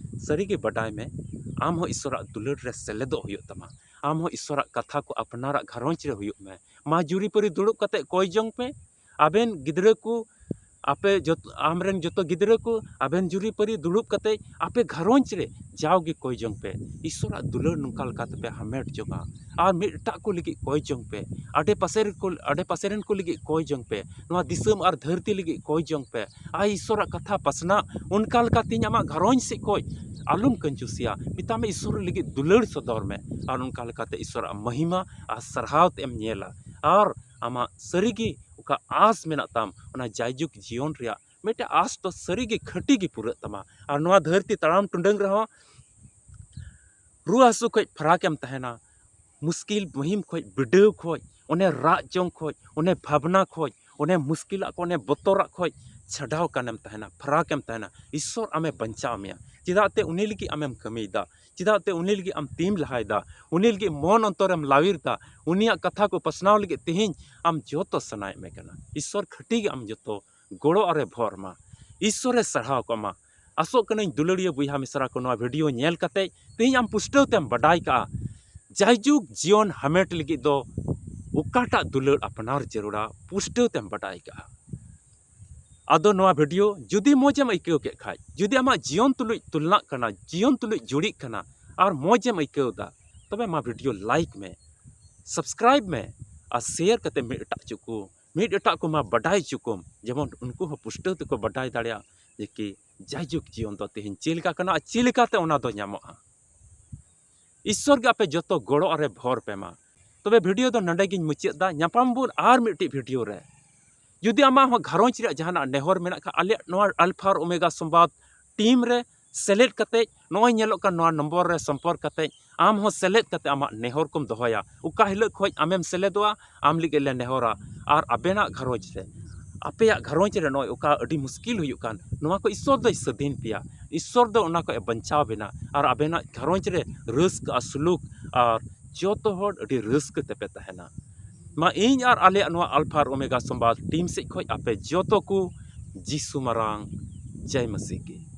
ᱥᱟᱹᱨᱤᱜᱮ ᱵᱟᱰᱟᱭ ᱢᱮ, ᱟᱢ ᱦᱚᱸ ᱤᱥᱥᱚᱨᱟᱜ ᱫᱩᱞᱟᱹᱲ ᱨᱮ ᱥᱮᱞᱮᱫᱚᱜ ᱦᱩᱭᱩᱜ ᱛᱟᱢᱟ᱾ ᱟᱢ ᱦᱚᱸ ᱤᱥᱥᱚᱨᱟᱜ ᱠᱟᱛᱷᱟ ᱠᱚ ᱟᱯᱱᱟᱨᱟᱜ ᱜᱷᱟᱨᱚᱸᱡᱽ ᱨᱮ ᱦᱩᱭᱩᱜ ᱢᱮ᱾ ᱢᱟ ᱡᱩᱨᱤᱯᱟᱹᱨᱤ ᱫᱩᱲᱩᱵ ᱠᱟᱛᱮ ᱠᱚᱭ ᱡᱚᱝ ᱯᱮ, ᱟᱵᱮᱱ ᱜᱤᱫᱽᱨᱟᱹ ᱠᱚ, ᱟᱯᱮ ᱡᱚᱛ-, ᱟᱢᱨᱮᱱ ᱡᱚᱛᱚ ᱜᱤᱫᱽᱨᱟᱹ ᱠᱚ, ᱟᱵᱮᱱ ᱡᱩᱨᱤᱯᱟᱹᱨᱤ ᱫᱩᱲᱩᱵ ᱠᱟᱛᱮ ᱟᱯᱮ ᱜᱷᱟᱨᱚᱸᱡᱽ ᱨᱮ ᱡᱟᱣᱜᱮ ᱠᱚᱭ ᱡᱚᱝ ᱯᱮ᱾ ᱤᱥᱥᱚᱨᱟᱜ ᱫᱩᱞᱟᱹᱲ ᱱᱚᱝᱠᱟ ᱞᱮᱠᱟ ᱛᱮᱯᱮ ᱦᱟᱢᱮᱴ ᱡᱚᱝᱟ᱾ ᱟᱨ ᱢᱤᱫ ᱮᱴᱟᱜ ᱠᱚ ᱞᱟᱹᱜᱤᱫ ᱠᱚᱭ ᱡᱚᱝ ᱯᱮ, ᱟᱰᱮ ᱯᱟᱥᱮ ᱨᱮᱱ ᱠᱚ, ᱟᱰᱮ ᱯᱟᱥᱮ ᱨᱮᱱ ᱠᱚ ᱞᱟᱹᱜᱤᱫ ᱠᱚᱭ ᱡᱚᱝ ᱯᱮ, ᱱᱚᱣᱟ ᱫᱤᱥᱚᱢ ᱟᱨ ᱫᱷᱟᱹᱨᱛᱤ ᱞᱟᱹᱜᱤᱫ ᱠᱚᱭ ᱡᱚᱝ ᱯᱮ᱾ ᱟᱨ ᱤᱥᱥᱚᱨᱟᱜ ᱠᱟᱛᱷᱟ ᱯᱟᱥᱱᱟᱜ, ᱚᱱᱠᱟ ᱞᱮᱠᱟ ᱛᱮᱦᱮᱧ ᱟᱢᱟᱜ ᱜᱷᱟᱨᱚᱸᱡᱽ ᱥᱮᱫ ᱠᱷᱚᱡ ᱟᱞᱚᱢ ᱠᱟᱹᱧᱡᱩᱥᱤᱭᱟ, ᱢᱮᱛᱟᱜ ᱢᱮ ᱤᱥᱥᱚᱨ ᱞᱟᱹᱜᱤᱫ ᱫᱩᱞᱟᱹᱲ ᱥᱚᱫᱚᱨ ᱢᱮ᱾ ᱟᱨ ᱚᱱᱠᱟ ᱞᱮᱠᱟᱛᱮ ᱤᱥᱥᱚᱨᱟᱜ ᱢᱚᱦᱤᱢᱟ ᱟᱨ ᱥᱟᱨᱦᱟᱣ ᱛᱮ ᱮᱢ ᱧᱮᱞᱟ᱾ ᱟᱨ ᱟᱢᱟᱜ ᱥᱟᱹᱨᱤᱜᱮ ᱚᱠᱟ ᱟᱸᱥ ᱢᱮᱱᱟᱜ ᱛᱟᱢ, ᱚᱱᱟ ᱡᱟᱭᱡᱩᱜᱽ ᱡᱤᱭᱚᱱ ᱨᱮᱭᱟᱜ ᱢᱤᱫᱴᱮᱡ ᱟᱸᱥ ᱫᱚ ᱥᱟᱹᱨᱤᱜᱮ ᱠᱷᱟᱹᱴᱤ ᱜᱮ ᱯᱩᱨᱟᱹᱜ ᱛᱟᱢᱟ᱾ ᱟᱨ ᱱᱚᱣᱟ ᱫᱷᱟᱹᱨᱛᱤ ᱛᱟᱲᱟᱢ ᱴᱩᱰᱟᱹᱝ ᱨᱮᱦᱚᱸ ᱨᱩᱣᱟᱹ ᱦᱟᱹᱥᱩ ᱠᱷᱚᱡ ᱯᱷᱟᱨᱟᱠ ᱮᱢ ᱛᱟᱦᱮᱱᱟ, ᱢᱩᱥᱠᱤᱞ ᱢᱩᱦᱤᱢ ᱠᱷᱚᱡ, ᱵᱤᱰᱟᱹᱣ ᱠᱷᱚᱡ, ᱚᱱᱮ ᱨᱟᱜ ᱡᱚᱝ ᱠᱷᱚᱡ, ᱚᱱᱮ ᱵᱷᱟᱵᱽᱱᱟ ᱠᱷᱚᱡ, ᱚᱱᱮ ᱢᱩᱥᱠᱤᱞᱟᱜ ᱠᱚ, ᱚᱱᱮ ᱵᱚᱛᱚᱨᱟᱜ ᱠᱷᱚᱡ ᱪᱷᱟᱰᱟᱣ ᱠᱟᱱᱮᱢ ᱛᱟᱦᱮᱱᱟ, ᱯᱷᱟᱨᱟᱠ ᱮᱢ ᱛᱟᱦᱮᱱᱟ᱾ ᱤᱥᱥᱚᱨ ᱟᱢᱮ ᱵᱟᱧᱪᱟᱣ ᱢᱮᱭᱟ᱾ ᱪᱮᱫᱟᱜ ᱛᱮ ᱩᱱᱤ ᱞᱟᱹᱜᱤᱫ ᱟᱢᱮᱢ ᱠᱟᱹᱢᱤᱭᱮᱫᱟ, ᱪᱮᱫᱟᱜ ᱛᱮ ᱩᱱᱤ ᱞᱟᱹᱜᱤᱫ ᱟᱢ ᱛᱤᱢ ᱞᱟᱦᱟᱭᱮᱫᱟ, ᱩᱱᱤ ᱞᱟᱹᱜᱤᱫ ᱢᱚᱱ ᱚᱱᱛᱚᱨᱮᱢ ᱞᱟᱣᱤᱨ ᱮᱫᱟ, ᱩᱱᱤᱭᱟᱜ ᱠᱟᱛᱷᱟ ᱠᱚ ᱯᱟᱥᱱᱟᱣ ᱞᱟᱹᱜᱤᱫ ᱛᱮᱦᱮᱧ ᱟᱢ ᱡᱚᱛᱚ ᱥᱟᱱᱟᱭᱮᱫ ᱢᱮ ᱠᱟᱱᱟ᱾ ᱤᱥᱥᱚᱨ ᱠᱷᱟᱹᱴᱤ ᱜᱮ ᱟᱢ ᱡᱚᱛᱚ ᱜᱚᱲᱚ ᱟᱨᱮ ᱵᱷᱚᱨ ᱢᱟ᱾ ᱤᱥᱥᱚᱨᱮ ᱥᱟᱨᱦᱟᱣ ᱠᱚᱜ ᱢᱟ᱾ ᱟᱥᱚᱜ ᱠᱟᱹᱱᱟᱹᱧ ᱫᱩᱞᱟᱹᱲᱤᱭᱟᱹ ᱵᱚᱭᱦᱟ ᱢᱤᱥᱨᱟ ᱠᱚ, ᱱᱚᱣᱟ ᱵᱷᱤᱰᱤᱭᱳ ᱧᱮᱞ ᱠᱟᱛᱮ ᱛᱮᱦᱮᱧ ᱟᱢ ᱯᱩᱥᱴᱟᱹᱣ ᱛᱮᱢ ᱵᱟᱰᱟᱭ ᱠᱟᱜᱼᱟ, ᱡᱟᱭᱡᱩᱜᱽ ᱡᱤᱭᱚᱱ ᱦᱟᱢᱮᱴ ᱞᱟᱹᱜᱤᱫ ᱫᱚ ᱚᱠᱟᱴᱟᱜ ᱫᱩᱞᱟᱹᱲ ᱟᱯᱱᱟᱨ ᱡᱟᱹᱨᱩᱲᱟ, ᱯᱩᱥᱴᱟᱹᱣ ᱛᱮᱢ ᱵᱟᱰᱟᱭ ᱠᱟᱜᱼᱟ᱾ ᱟᱫᱚ ᱱᱚᱣᱟ ᱵᱷᱤᱰᱤᱭᱳ ᱡᱩᱫᱤ ᱢᱚᱡᱽ ᱮᱢ ᱟᱹᱭᱠᱟᱹᱣ ᱠᱮᱫ ᱠᱷᱟᱡ, ᱡᱩᱫᱤ ᱟᱢᱟᱜ ᱡᱤᱭᱚᱱ ᱛᱩᱞᱩᱡ ᱛᱩᱞᱱᱟᱜ ᱠᱟᱱᱟ, ᱡᱤᱭᱚᱱ ᱛᱩᱞᱩᱡ ᱡᱩᱲᱤᱜ ᱠᱟᱱᱟ, ᱟᱨ ᱢᱚᱡᱽ ᱮᱢ ᱟᱹᱭᱠᱟᱹᱣ ᱮᱫᱟ, ᱛᱚᱵᱮ ᱢᱟ ᱵᱷᱤᱰᱤᱭᱳ ᱞᱟᱭᱤᱠ ᱢᱮ, ᱥᱟᱵᱥᱠᱨᱟᱭᱤᱵ ᱢᱮ, ᱟᱨ ᱥᱮᱭᱟᱨ ᱠᱟᱛᱮ ᱢᱤᱫ ᱮᱴᱟᱜ ᱪᱚ ᱠᱚ, ᱢᱤᱫ ᱮᱴᱟᱜ ᱠᱚ ᱢᱟ ᱵᱟᱰᱟᱭ ᱪᱚ ᱠᱚᱢ, ᱡᱮᱢᱚᱱ ᱩᱱᱠᱩ ᱦᱚᱸ ᱯᱩᱥᱴᱟᱹᱣ ᱛᱮᱠᱚ ᱵᱟᱰᱟᱭ ᱫᱟᱲᱮᱭᱟᱜ ᱡᱮ ᱠᱤ ᱡᱟᱭᱡᱩᱜᱽ ᱡᱤᱭᱚᱱ ᱫᱚ ᱛᱮᱦᱮᱧ ᱪᱮᱫ ᱞᱮᱠᱟ ᱠᱟᱱᱟ ᱟᱨ ᱪᱮᱫ ᱞᱮᱠᱟᱛᱮ ᱚᱱᱟ ᱫᱚ ᱧᱟᱢᱚᱜᱼᱟ᱾ ᱤᱥᱥᱚᱨ ᱜᱮ ᱟᱯᱮ ᱡᱚᱛᱚ ᱜᱚᱲᱚ ᱟᱨᱮ ᱵᱷᱚᱨ ᱯᱮ ᱢᱟ᱾ ᱛᱚᱵᱮ ᱵᱷᱤᱰᱤᱭᱳ ᱫᱚ ᱱᱚᱰᱮ ᱜᱤᱧ ᱢᱩᱪᱟᱹᱫ ᱫᱟ᱾ ᱧᱟᱯᱟᱢ ᱵᱚᱱ ᱟᱨ ᱢᱤᱫᱴᱤᱡ ᱵᱷᱤᱰᱤᱭᱳ ᱨᱮ᱾ ᱡᱩᱫᱤ ᱟᱢᱟᱜ ᱦᱚᱸ ᱜᱷᱟᱨᱚᱸᱡᱽ ᱨᱮᱭᱟᱜ ᱡᱟᱦᱟᱱᱟᱜ ᱱᱮᱦᱚᱨ ᱢᱮᱱᱟᱜ ᱠᱷᱟᱱ, ᱟᱞᱮᱭᱟᱜ ᱱᱚᱣᱟ ᱟᱞᱯᱷᱟ ᱟᱨ ᱳᱢᱮᱜᱟ ᱥᱚᱢᱵᱟᱫ ᱴᱤᱢ ᱨᱮ ᱥᱮᱞᱮᱫ ᱠᱟᱛᱮ, ᱱᱚᱜᱼᱚᱭ ᱧᱮᱞᱚᱜ ᱠᱟᱱ ᱱᱚᱣᱟ ᱱᱚᱢᱵᱚᱨ ᱨᱮ ᱥᱚᱢᱯᱚᱨᱠ ᱠᱟᱛᱮ ᱟᱢ ᱦᱚᱸ ᱥᱮᱞᱮᱫ ᱠᱟᱛᱮ ᱟᱢᱟᱜ ᱱᱮᱦᱚᱨ ᱠᱚᱢ ᱫᱚᱦᱚᱭᱟ᱾ ᱚᱠᱟ ᱦᱤᱞᱳᱜ ᱠᱷᱚᱱ ᱟᱢᱮᱢ ᱥᱮᱞᱮᱫᱚᱜᱼᱟ, ᱟᱢ ᱞᱟᱹᱜᱤᱫ ᱞᱮ ᱱᱮᱦᱚᱨᱟ᱾ ᱟᱨ ᱟᱵᱮᱱᱟᱜ ᱜᱷᱟᱨᱚᱸᱡᱽ ᱨᱮ, ᱟᱯᱮᱭᱟᱜ ᱜᱷᱟᱨᱚᱸᱡᱽ ᱨᱮ ᱱᱚᱜᱼᱚᱭ ᱚᱠᱟ ᱟᱹᱰᱤ ᱢᱩᱥᱠᱤᱞ ᱦᱩᱭᱩᱜ ᱠᱟᱱ, ᱱᱚᱣᱟ ᱠᱚ ᱤᱥᱥᱚᱨ ᱫᱚᱭ ᱥᱟᱹᱫᱷᱤᱱ ᱯᱮᱭᱟ᱾ ᱤᱥᱥᱚᱨ ᱫᱚ ᱚᱱᱟ ᱠᱷᱚᱱ ᱮ ᱵᱟᱧᱪᱟᱣ ᱵᱮᱱᱟ᱾ ᱟᱨ ᱟᱵᱮᱱᱟᱜ ᱜᱷᱟᱨᱚᱸᱡᱽ ᱨᱮ ᱨᱟᱹᱥᱠᱟᱹ ᱟᱨ ᱥᱩᱞᱩᱠ ᱟᱨ ᱡᱚᱛᱚ ᱦᱚᱲ ᱟᱹᱰᱤ ᱨᱟᱹᱥᱠᱟᱹ ᱛᱮᱯᱮ ᱛᱟᱦᱮᱱᱟ᱾ ᱢᱟ ᱤᱧ ᱟᱨ ᱟᱞᱮᱭᱟᱜ ᱱᱚᱣᱟ ᱟᱞᱯᱷᱟ ᱟᱨ ᱳᱢᱮᱜᱟ ᱥᱚᱢᱵᱟᱫ ᱴᱤᱢ ᱥᱮᱫ ᱠᱷᱚᱱ ᱟᱯᱮ ᱡᱚᱛᱚ ᱠᱚ ᱡᱤᱥᱩ ᱢᱟᱨᱟᱝ ᱡᱟᱭ ᱢᱟᱹᱥᱤ ᱜᱮ᱾